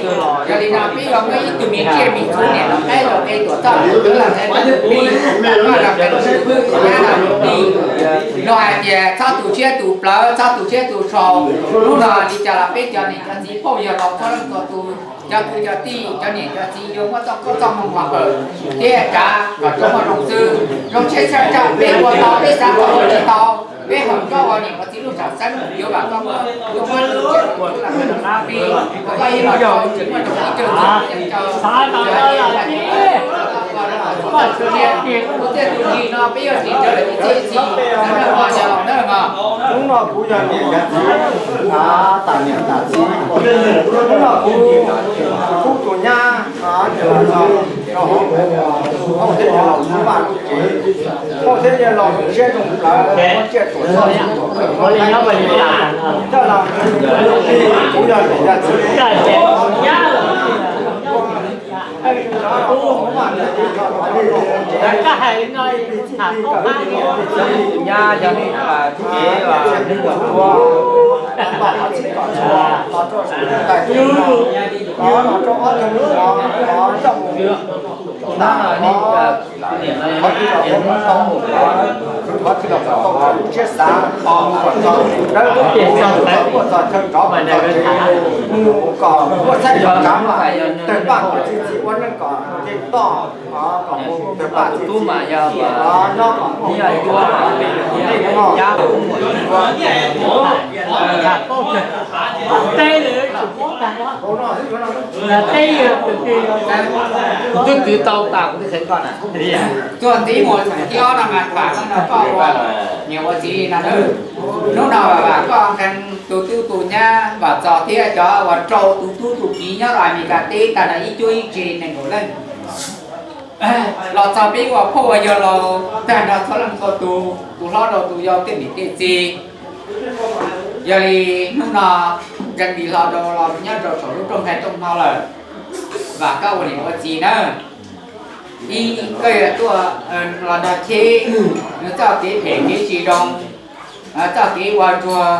yog li no peb yuav muab ib tug me tsiaj me txhu niam los qaib los qe tuam txoj tus twv los ntxhais tus plig, los koj los koj tus plig, los hais tias txhob tus tshiab tus plawv, txhob tus tshiab tus sau. Hnub no li cas los peb cov niam cov txiv pog yawg los txhua leej txhua tus, cov kwv cov tij, cov niam cov txiv yuav muab txoj koob txoj hmoov los pawg thiab kav kom zoo muaj zoo xwb, zoo siab tshaj tshaj peb ua tau peb xav tau ua tsis tau, peb hawm koj ua niam ua txiv lub sam xeeb yuav vam koj muab, yuav muab lub txiaj lub nab pib kom koj ib los rau tsis muaj zoo ib cag txwv ib cag caw. Tus txiaj tus ntsig no peb yuav tsis ntawd ib txhij txhis, sawv daws los yog los nawb mog. Hnub no kuv yog niam yog txiv, tas niam tas txiv, hnub no kuv kuj tus nyab, ces los txog rau hauv, hauj thiab yawg laus lub vaj lub tsev, hauj thiab yawg laus zoo siab zoo plawv, muab tsiaj tuam txoj tuam kawg, coj los kuv yog niam yog txiv. Nyab yog nej cev, nej tus tub, tab no nej, qhov twg los kuv tau, qhov twg los kuv tau lub siab xav, kom txog dawb kom txog, kom txog chaw rov kom txog tsev, mus kom muaj txhab kom kav mas, tawg paj kom txi txiv ua neej kom nce toj, kom mus tawg paj txi txiv, nyob kom muaj, muaj, kuv twb twv tau tas kuv twb qhia koj na. Tuaj ntxiv mus txheem thib ob no mas tham no koj ua niam ua txiv li no nawb. Hnub no vam koj nqee tus tub tus nyab Vam Txos thiab cov uas rau tus tub tus kiv nyob rau Amelikas teb tag nrho ib cuab ib tse nees nkaum leej. Los txog peb ua pog ua yawg laus tag nrho txhua leej txhua tus, tus hlob rau tus yau tej niam tej txiv. Yog li hnub no Nkees Lis hlo rau los nyob rau saum lub rooj nqaij rooj hno lawm, vam koj ua niam ua txiv nawb. Ib, koj yuav tuaj los nrog cheb nws txoj kev phem kev tsis zoo, txoj kev ua ruag,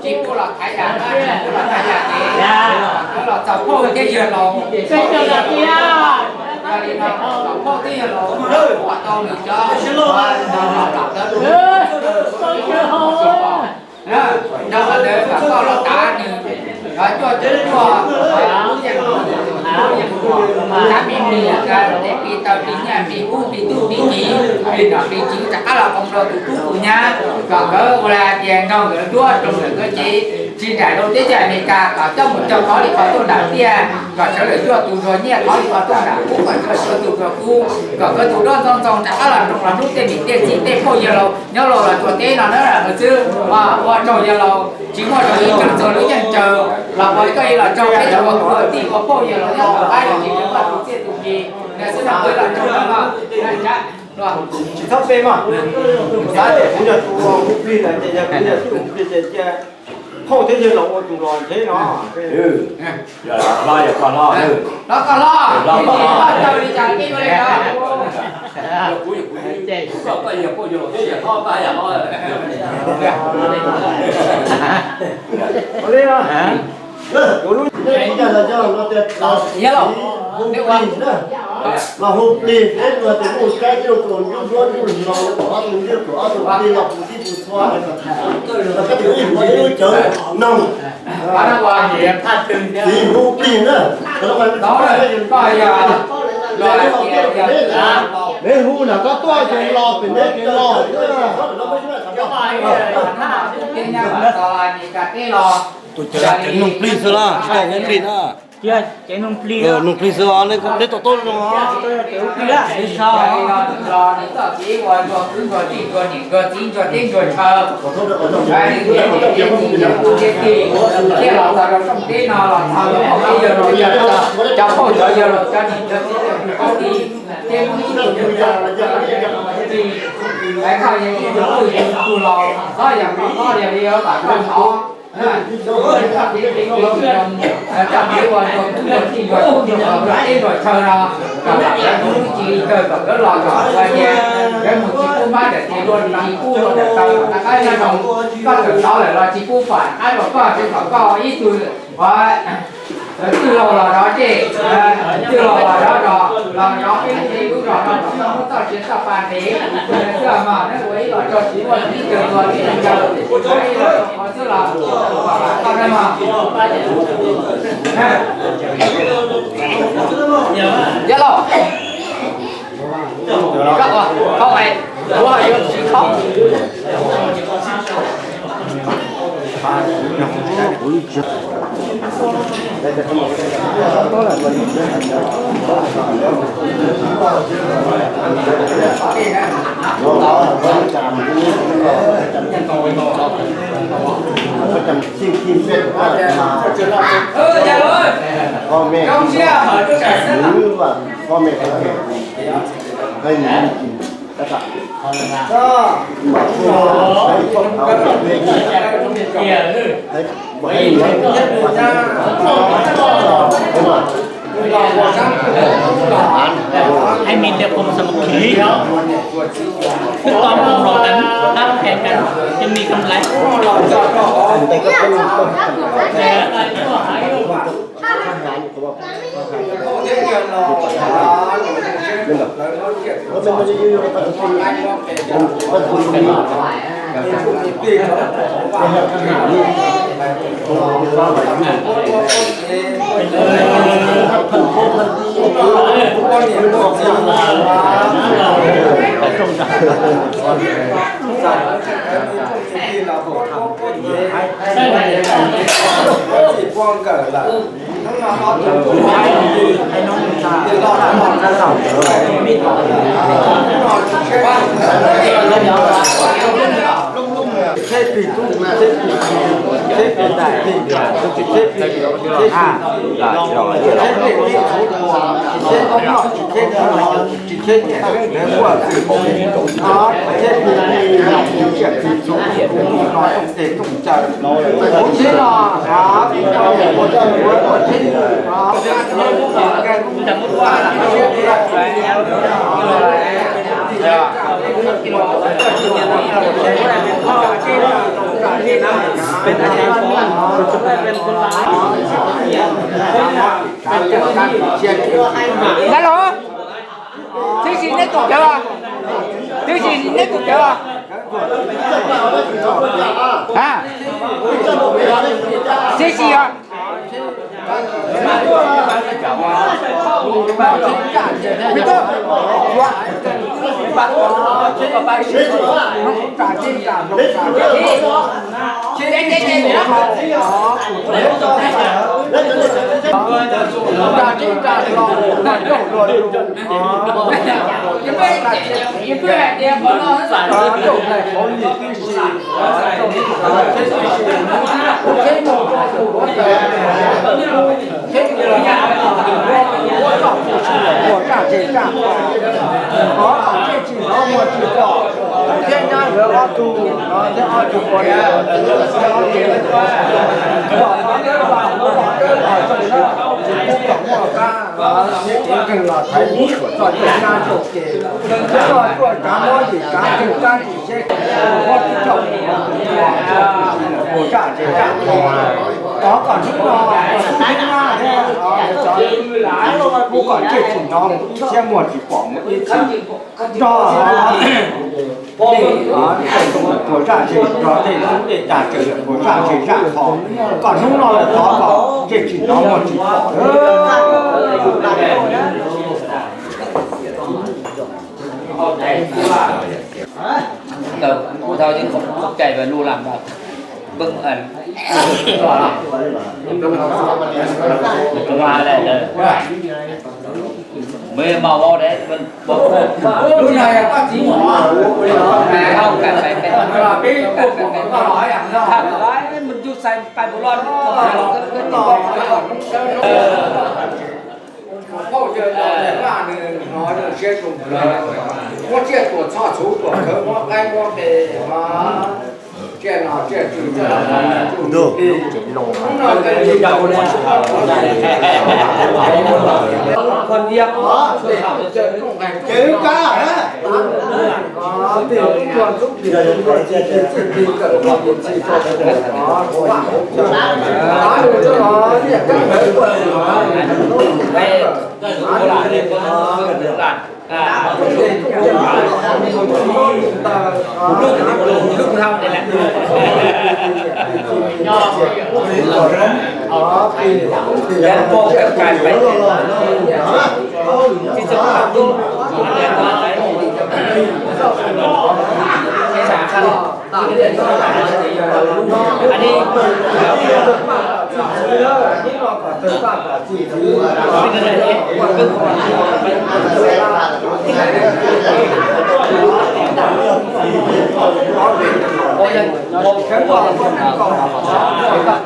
tsis pub los thaiv yam, tsis pub los thaiv yam ces los txog phauj thiab yawg laus, yog li no txog phauj thiab yawg laus ua tau nws cov los lam ntawd, nrog qhov ntawd kom koj los tav nws, cov cuaj cuaj, tab me me, tes pis taw pis nyiaj pis kub pis tub pis kiv pis nom pis tswv rov qab los koom rau tus tub tus nyab kom nkawd ua li hais tias nrog nkawd duab rau ntawm nkawd cev tsis nraim rau teb chaws Amelikas kom coj mus cog qhov li qhov tuaj nram tiaj, kom sawv daws cuaj tus nrog nyiaj qhov li qhov tuaj nram kub, kom sawv daws cuaj tus nrog kub, kom nkawd tus duab ntxoov ntxoo rov qab los nrog los hlub tej niam tej txiv tej phooj ywg laus nyob los los txhua teb no na xwb. Ua tsaug yawg laus tsis muaj rau ib tug txog lub yeej tsaws los ua koj ib los tsaug peb tau ua kwv ua tij ua phooj ywg laus nyob tom qab yog tsis muaj tus txiaj tus ntsig na xwb no ua ib los tsaug no. Tsis txhob pe mog, xav tias kuv yog tus hu plig lawm ces yog kuv yog tus hu plig ces cia phauj thiab yawg laus ua tus los ntshe no. Los koj hlob, yawg laus, los hu plig peb tug tus muj kaib ib lub kaus ncuab ncuab ncuj hlo, ob tug ncuab kaus ob tug plig los puv tib puv txhua, los koj tus ib puv ib lub cawv noog, txiv hu plig na. Neb hu na koj tuaj ces los pem neb ces los. Tus cawv noog plig xwb na, tsis tau hu plig na. Noog plig xwb, neb tom toj zoo. Coj peb ua rau tub rau tij rau tub rau teb rau chaw no, kom lawv lub txim li kawg kom lawv los kom ua tias lawv mus tsis pub mab daim tias luaj tsis pub luaj daim taw kom rov qab nyob zoo. Koj txawm hnov lawm los tsis pub pam rov qab rau koj, tseem kom koj ib tug uas twg los los zov dej, twg los los zov zos, los zov peb lub zos no kom koj muab txoj sia txoj pa ntev xwb mas neb ua ib los tsaug tsis muaj ib tug ua ib tug ua ib los tsaug qhov xwb los kom koj neb mog. Yog los, koj, koj, koj, kuv ho yuav tsis khaub.ให้มีแต่ความสามัคคี ทุกความร่วมมือกัน รักแข่งกัน จะมีกำไร Ntawd los, tib si neb tus cawv, tib si neb tus cawv, a, tib si os. Ov, kom hnub no, hnub no thiab, kuv kom tsiaj tsim no mus ib siab muag tsis pom mus ib txhis. Rog, tej puas zaj tse rog, tej tub tej tas tseem puas zaj tse zaj qho, kom hnub no lawm tod kom tsiaj tsim no muag tsis pom. Ntawd kuv thau yeej qhov cai lub lam npawg, muaj mau vau de, lub no yog koj txiv mos, peb kuj pom koj los ib yam no, thaj mus ncug xais pais puas loj. Phauj yawg no vaj nws hnov zoo siab zoo, muab tsiaj tuam txhoj txhuv tuam khawv muab qaib muab qe, tsiaj no tsiaj tsw, hnub no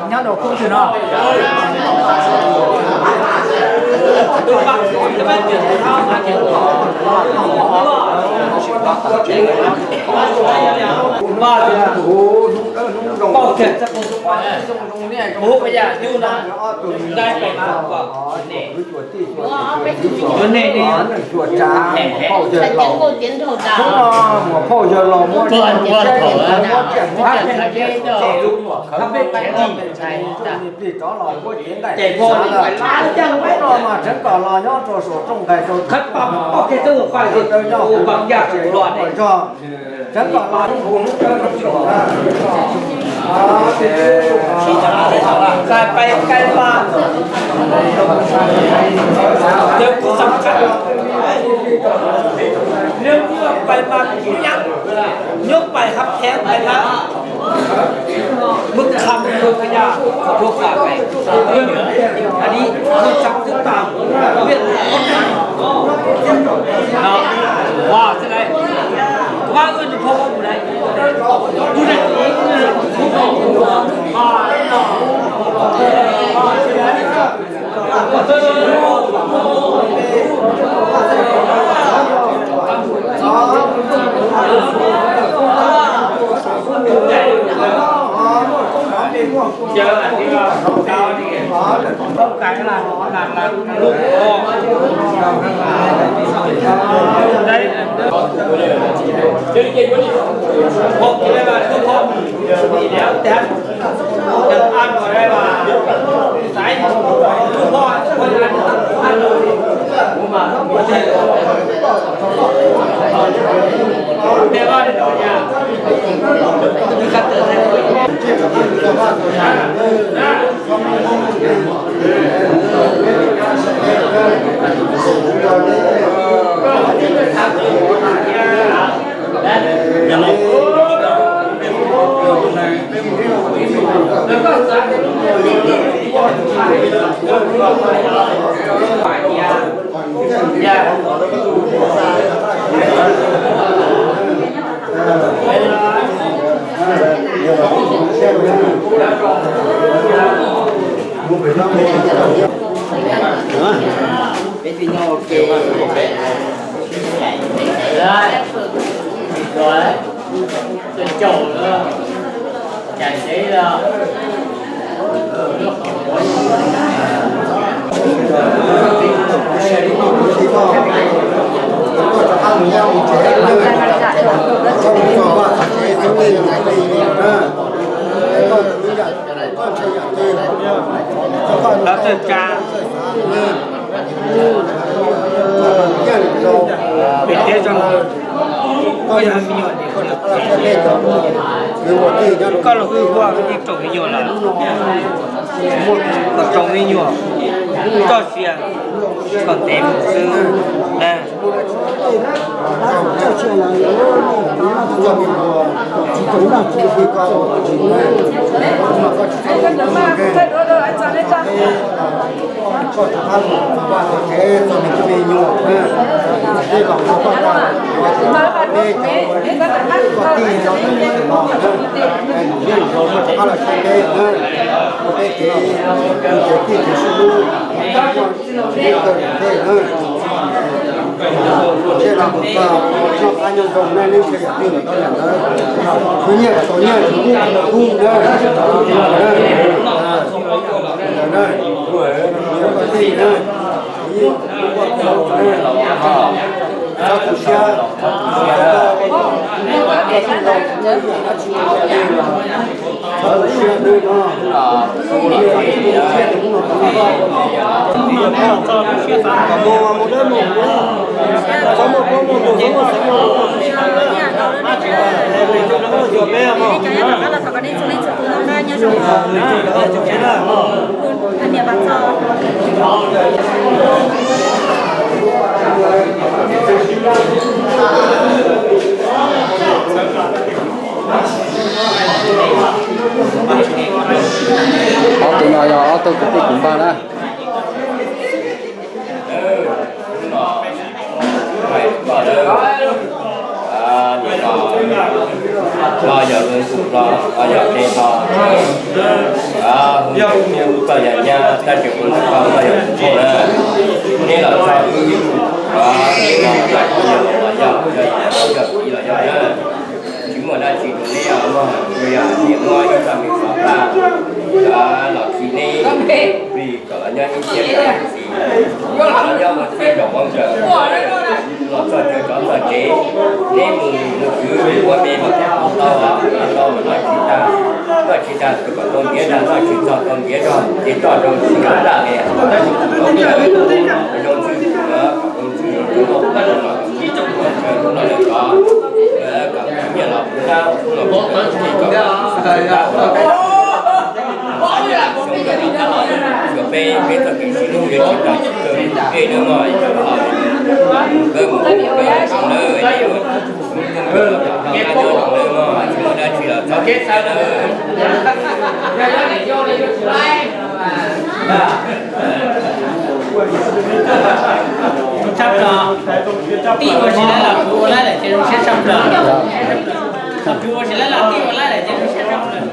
Nyob rau khub twg no? Hnub no muam phauj yawg los muab, muab tsiaj muab plig rov los muab cev nqaij. Hnub no mas tseev kom los nyob rau saum rooj nqaij rau, rau nyob zog, tseev kom los hnub hnub tseev kom los. Nqaij pais nqaij mas, cov kuv xam khab, nyob pais mas kuv nyav, nyob pais hab thev pais mas. Mws kham rua kha ya, rua kha kais, wb, a li, wb tsav twb tas, wb, no, wa, txij lais, wa, wb nws phau mus lais, wb lais, wb, wb, wb, wb, wb, wb, Lawv tawg tsa, pem teb tso, koj yog me nyuam, koj los wb ua ib tsoom me nyuam lawm, kom tsoom me nyuam txoj sia kom ntev mus xwb na. Koj rov qab los vaj tog tsev txog nws tus me nyuam na, peb los ua paj tag, peb cov koj tij no los na, nws yeej los koj rov qab los saib peb na, ua peb kev, ua kev tij kev sib hlub, peb kawg nkaus tej na. Tej no kuv tau noj qab nyob zoo na, neb sawv daws twg los tau yam ntawd, khwv nyiaj los tau nyiaj, khwv kub los tau kub na, na, tij na. Txhob tu siab, txhob tu siab, mus dab mus, txhob muaj pob muaj ntug, txhob muaj xeev muaj, yuav peb mog. Ob tug no yog ob tug kwv tij kuv npawg na. Los yog lub ntuj los, los yog dej los, yog hu txoj yam nyab tab sis hu txoj los yog hu txoj na. Neb los txog wb, neb los yog, yog txiv los yog na. Tsis muaj dab tsi rau neb os mog, tsuas yog niam muab ib txoj me xov tag los khi neb, vim kom los nyob ib siab ib txhis, los nyob ua txij zaum hauv kawm, los txog chaw txog tsev, neb mus mus khwv mus ua me los tau, tau los noj tsis tag, noj tsis tag kom tau ntiav tag, noj tsis txog tau ntiav zog ces toj rau tsis kam tag li. Zoo ntxwg, zoo ntxwg, zoo ntxwg, zoo ntxwg, kom nyiaj los kuv nab, los kuv nab, kom xyov peb, peb txoj kev sib hlub yuav tsis tag tsis kawg, peb nawb mog, peb mus peb zoo nawb, peb mus peb zoo nawb mog, tsis muaj dab tsi los txhob kev siab nawb. Tshaj plaws, tij ua tsis laib los kuv ua laib lawm ces zoo siab tshaj plaws. Kuv ua tsis laib los tij ua laib lawm ces zoo siab tshaj plaws.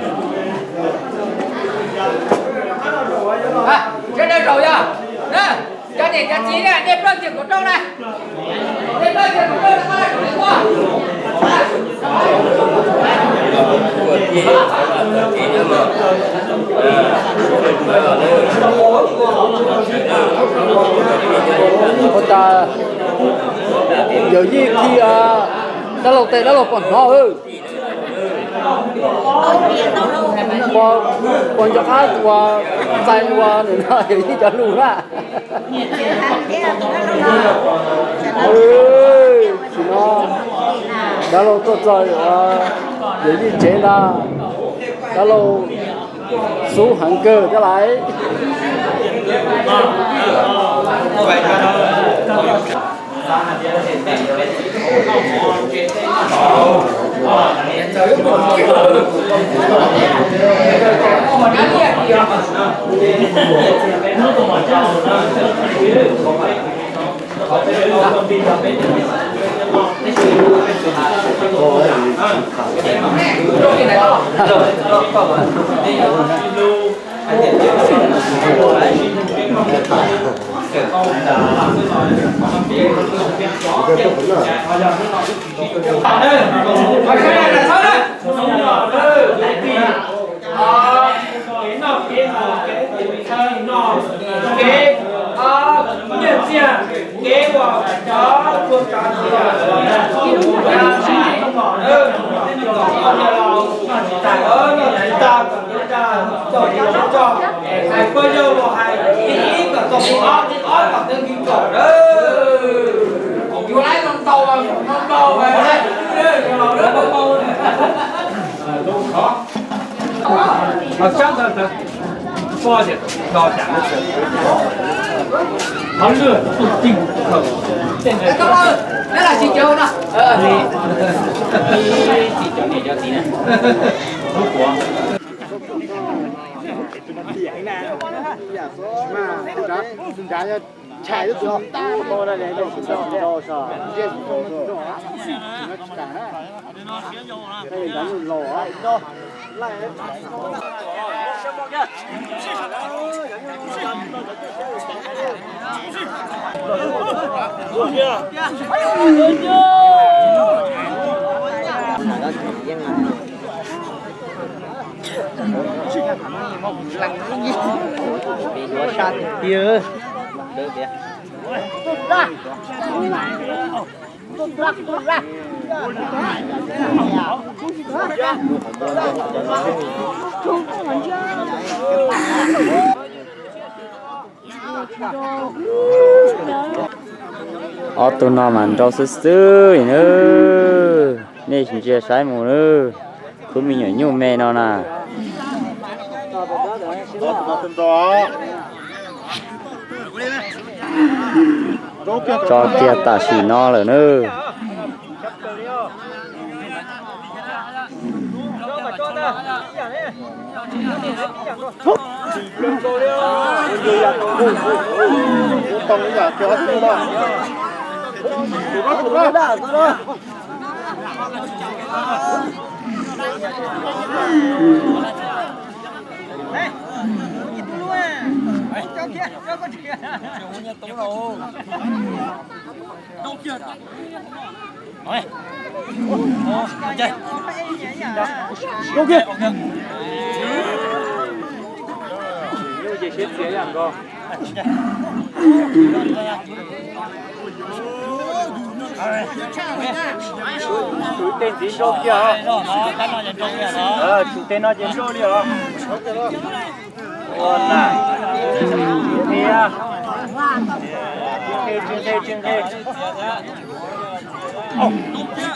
Sawv daws zaum yog na, cov Ua cas yawm yij khi dab laug tes dab laug pom hnov. Puas nco qab uas txais uas nim no yawm yij cov lus na? Tsis no, dab laug tuaj txog yawm yij tsev ntag, dab laug xub heev kawg thiab lais. Kev noj kev haus, kev tus kev noj, kev nyiaj txiag, kev uas cov tuag tsav ntxias, noj tsis tag kom nyob tsis tag, txaus tsis txaus, hais koj yawg los hais ib kom txaus ob, ib ob kom txaus kaum na. Yuav laib no ntau, no ntau, yuav los lawm. Ob tug no mas nrau xwb xwb na. Nej ntsia saib mus na, khub me nyuam nyuj me no na. Tso kiag tam sim no lawm na. Tsum tej ntxiv nrau kiag os. Tsum tej no ces nrau li os. Ua na. Tsis nqe, tsis nqe, tsis nqe. Ua,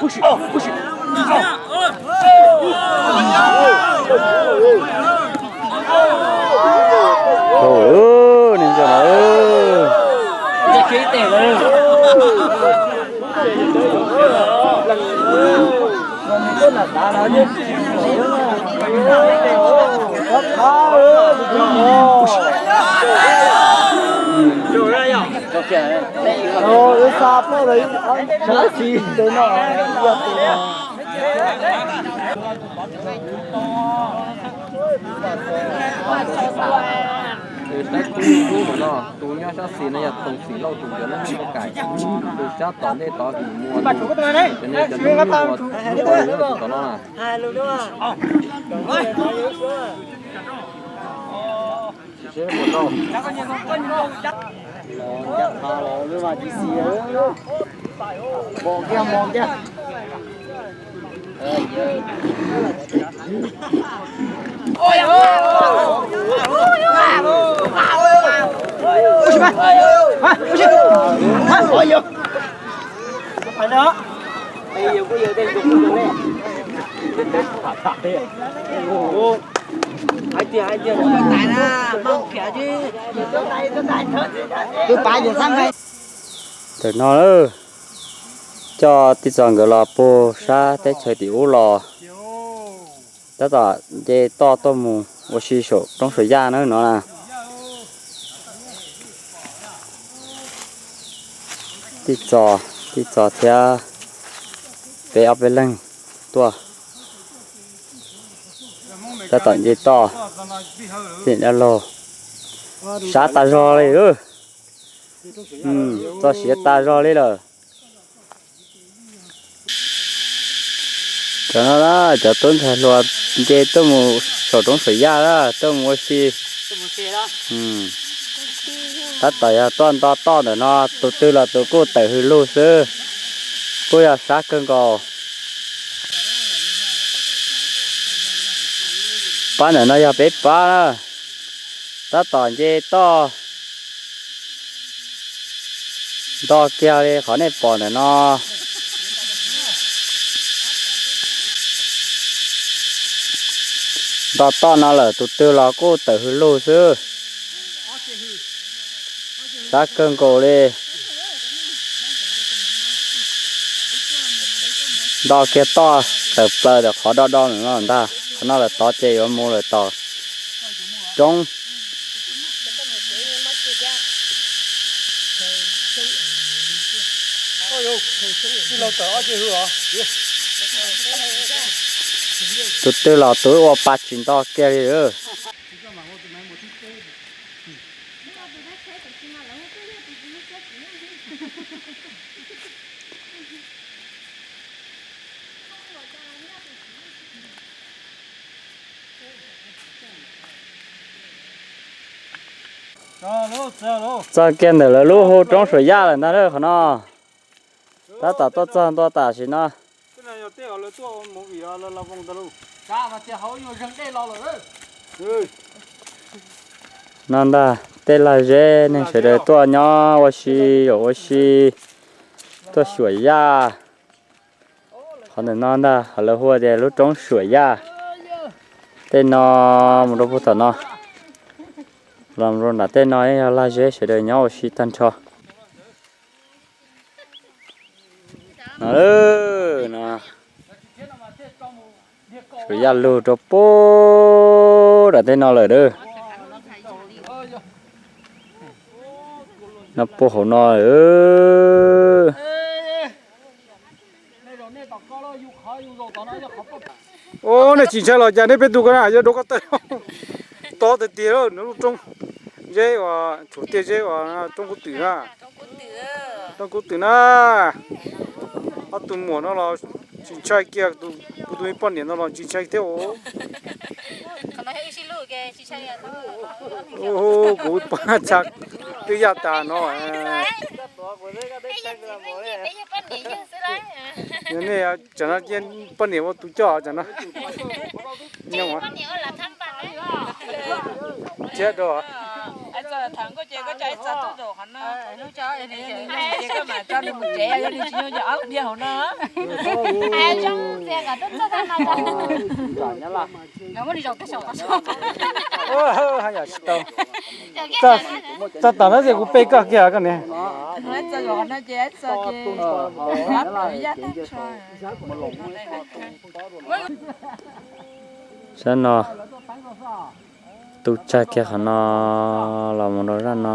nws ntxawm no. Nws sab kub ub no, tus nyob sab xis no yog Toom Xim Lauj tus cov neeg Muaj Kaim, tus sab tom ntej tod tus Muas tus, cov neeg cov neeg Muas tus tom no na. Seb puas tau. Ncaj qha los lub vaj tib si, mos kiag mos kiag. Ntawm no lawm, coj tij Txos nkawd los puag sab teb chaws tim ub los, tab tom nce toj tuaj mus ua si saum roob saum yaj na no na. Tij Txos, tij Txos thiab peb ob peb leeg tuaj, tab tom nce toj, tij dab laug, sab tas zog li, txoj siav tas zog li lawm. Cov no na, cov tub ntxhais hluas nce tuaj mus saum roob saum yaj na, tuaj mus ua si. Tab tom yog tuaj nto toj ntawm no, tus twg los tus kuj tawm hws lug xwb, kuj yog sab kawg nkaus. Pab ntawm no yog peb pab na, tab tom nce toj nto kiag li qhov nej pom ntawm no. Nto toj no lawm tus twg los kuj tawm hws lug xwb, sab kawg nkaus li. Nto kiag toj tawm plaws ntawm qhov do do ntawm no ntag. Qhov no lawm tod ces yuav mus lawm tom roob. Tus twg los tus ua pa tsis nto kiag li. Txog kiag ntawm lawv lub hu roob suam yaj lawm ntag qhov no. Tab tom tuaj txog ntua tam sim no. No ntag tej lag zeb neeg sawv daws tuaj nyob ua si, zaum ua si, tuaj suam yaj. Qhov ntawm no ntag qhov lawv hu tias lub roob suam yaj. Tej no mus rau puag tom no, los rau nram tej no yog lag zeb sawv daws nyob ua si tag nrho. No, no, suam yaj lug rau puag nram tej no lawm a. No puag hauv no lawm. Ua nej tsis ntshai los cas nej peb tug ko na yuav dua koj tawg tob tiag tiag lawm. Nws lub roob zeb uas tshuav tiaj zeb uas roob kub twm na. Roob kub twm na. Ob tug muam no los tsis ntshai kiag, kuv tus me poj niam no los tsis ntshai thiab os. Kuv pab txha twb yaj tas no. Yog nej tsam no poj niam ua tus coj tsam no. Nyob thiab rau. Yam tsis tau. Txog tom no ces kuv pe koj kiag koj niam. Sab no tu tsag kiag qhov no los mus rau zaj no,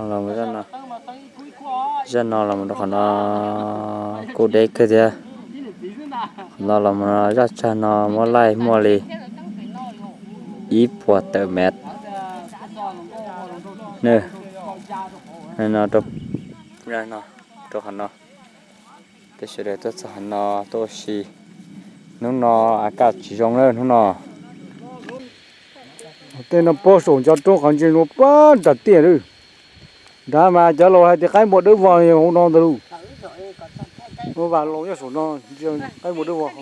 los mus zaj no, zaj no los mus rau qhov no kuj deb kawg thiab. Qhov no los mus zaj tsag no muab laij muaj li ib puas tawm mev. Nws, no, rau qhov no, peb sawv daws tuaj txog qhov no tuaj ua si. Hnub no a kaj tsis zoo lawm hnub no. Tej no puag saum cov roob qhov ntsia nua puag nram tiaj lawm. Nrad mas cov laus hais tias qaib npua dawb vog hauv no ntag lauj. Ua vas laus nyob saum no, qaib npua dawb vog.